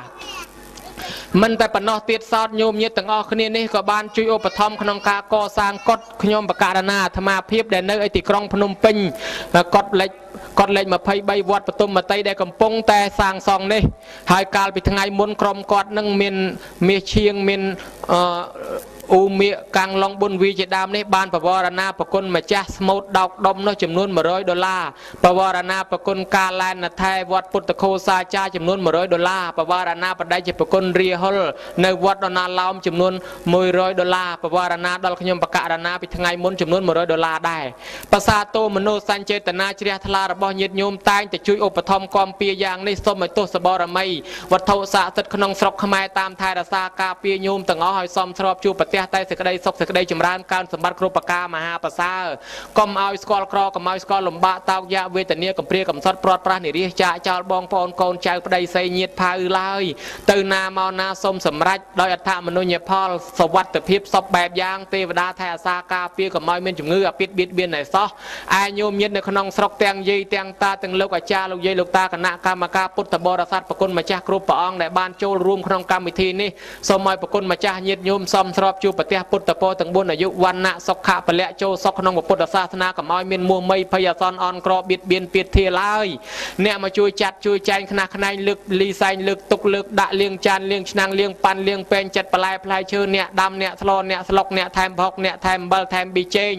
មិនតែប៉ុណ្ណោះទៀតសោតញោមញាតិទាំងអស់គ្នានេះក៏បានជួយឧបត្ថម្ភក្នុងការកសាងកុដិខ្ញុំបករណាអាត្មាភាពដែលនៅឯទីក្រុងភ្នំពេញកុដិលេខ23វត្តបទុមតីដែលកំពុងតែសាងសង់នេះហើយកាលពីថ្ងៃមុនក្រុមគាត់នឹងមានមាសឈៀងមានអ៊ូមៀកកាំងឡុងប៊ុនវីជាដើមនេះបានបវរណាប្រគុណម្ចាស់ស្មូតដោកដុំនោះចំនួន100ដុល្លារបវរណាប្រគុណកាឡែនថែវត្តពុទ្ធខោសាចាចំនួន100ដុល្លារបវរណាបដិជាប្រគុណរាហុលនៅវត្តដណាឡោមចំនួន100ដុល្លារបវរណាដល់ខ្ញុំបករណាពីថ្ងៃមុនចំនួន100ដុល្លារដែរប្រសាទោមនោសញ្ចេតនាជ្រះថ្លារបស់ញាតិញោមតែងតែជួយឧបត្ថម្ភគាំពៀយ៉ាងនេះសូមឲ្យទោសបរមីវត្ថុស័ក្តិសិទ្ធិក្នុងស្រុកខ្មែរតាមថែរក្សាការពារញោមទាំងអស់ឲ្យសមស្របជួបប្រទះតែសេចក្តីសុខសេចក្តីចម្រើនកើនសម្បត្តិគ្រប់ប្រការមហាប្រសើរកុំឲ្យស្គាល់ក្រកុំឲ្យស្គាល់លំបាកតោកយ៉ាកវេទនាកំព្រាកំសត់ព្រាត់ប្រាសនិរាសចាកចោលបងប្អូនកូនចៅប្តីសីញាតិផៅឡើយទៅណាមកណាសូមសម្រេចដោយអដ្ឋមនុញ្ញផលសវត្ថភាពសពបែបយ៉ាងទេវតាថែអាសាការពារកុំឲ្យមានជំងឺអាពាធបៀតបៀនឯសោះឯញោមញាតិនៅក្នុងស្រុកទាំងយាយទាំងតាទាំងលោកអាចារ្យលោកយាយលោកតាគណៈកម្មការពុទ្ធបរិស័ទប្រគុណម្ចាស់គ្រប់ព្រះអង្គដែលបានចូលរួមក្នុងកម្មវិធីនេះសូមឲ្យប្រគុណម្ចាស់ញាតិញោមសមស្របជួបប្រទះពុទ្ធពរទាំង4អាយុវណ្ណៈសុខៈពលៈចូលសុខក្នុងពុទ្ធសាសនាកុំឲ្យមានមោះមីភ័យអាសន្នអន់ក្របៀតបៀនពៀតធាឡើយអ្នកមកជួយចាត់ជួយចែងខ្នះខ្នែងលើកលីសែងលើកទុកលើកដាក់លាងចានលាងឆ្នាំងលាងប៉ាន់លាងពែងចិត្តបន្លែផ្លែឈើអ្នកដាំអ្នកស្លអ្នកស្លុកអ្នកថែមផុកអ្នកថែមអំបិលថែមប៊ីចេង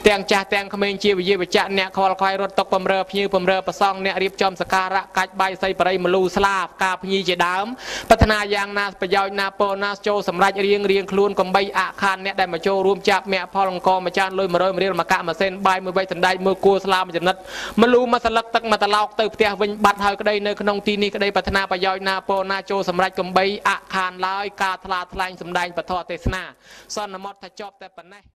ទាំងចាស់ទាំងក្មេងជាវិយវចៈអ្នកខ្វល់ខ្វាយរត់តុកបំរើភ្ញៀវបំរើប្រសងអ្នករៀបចំសការៈកាច់បាយសីបរិយមលូស្លាការភ្ញីជាដើមប្រាថ្នាយ៉ាងណាប្រយោជន៍ណាពោណាចូលសម្រេចរៀងរៀងខ្លួនកុំបីអខានអ្នកដែលមកចូលរួមចាប់មាក់ផលអង្គម្ចាស់លុយ100រៀលមកកាក់មួយសេនបាយមួយវៃសណ្ដែកមួយគួរស្លាមួយចំណិតមលូមួយស្លឹកទឹកមួយត្រឡោកទៅផ្ទះវិញបាត់ហើយក្តីនៅក្នុងទីនេះក្តីប្រាថ្នាប្រយោជន៍ណាពោណាចូលសម្រេចកុំបីអខានឡើយការថ្លាថ្លែងសម្ដែងពធទេសនាសន្មតថាចប់តែប៉ុណ្ណេះ។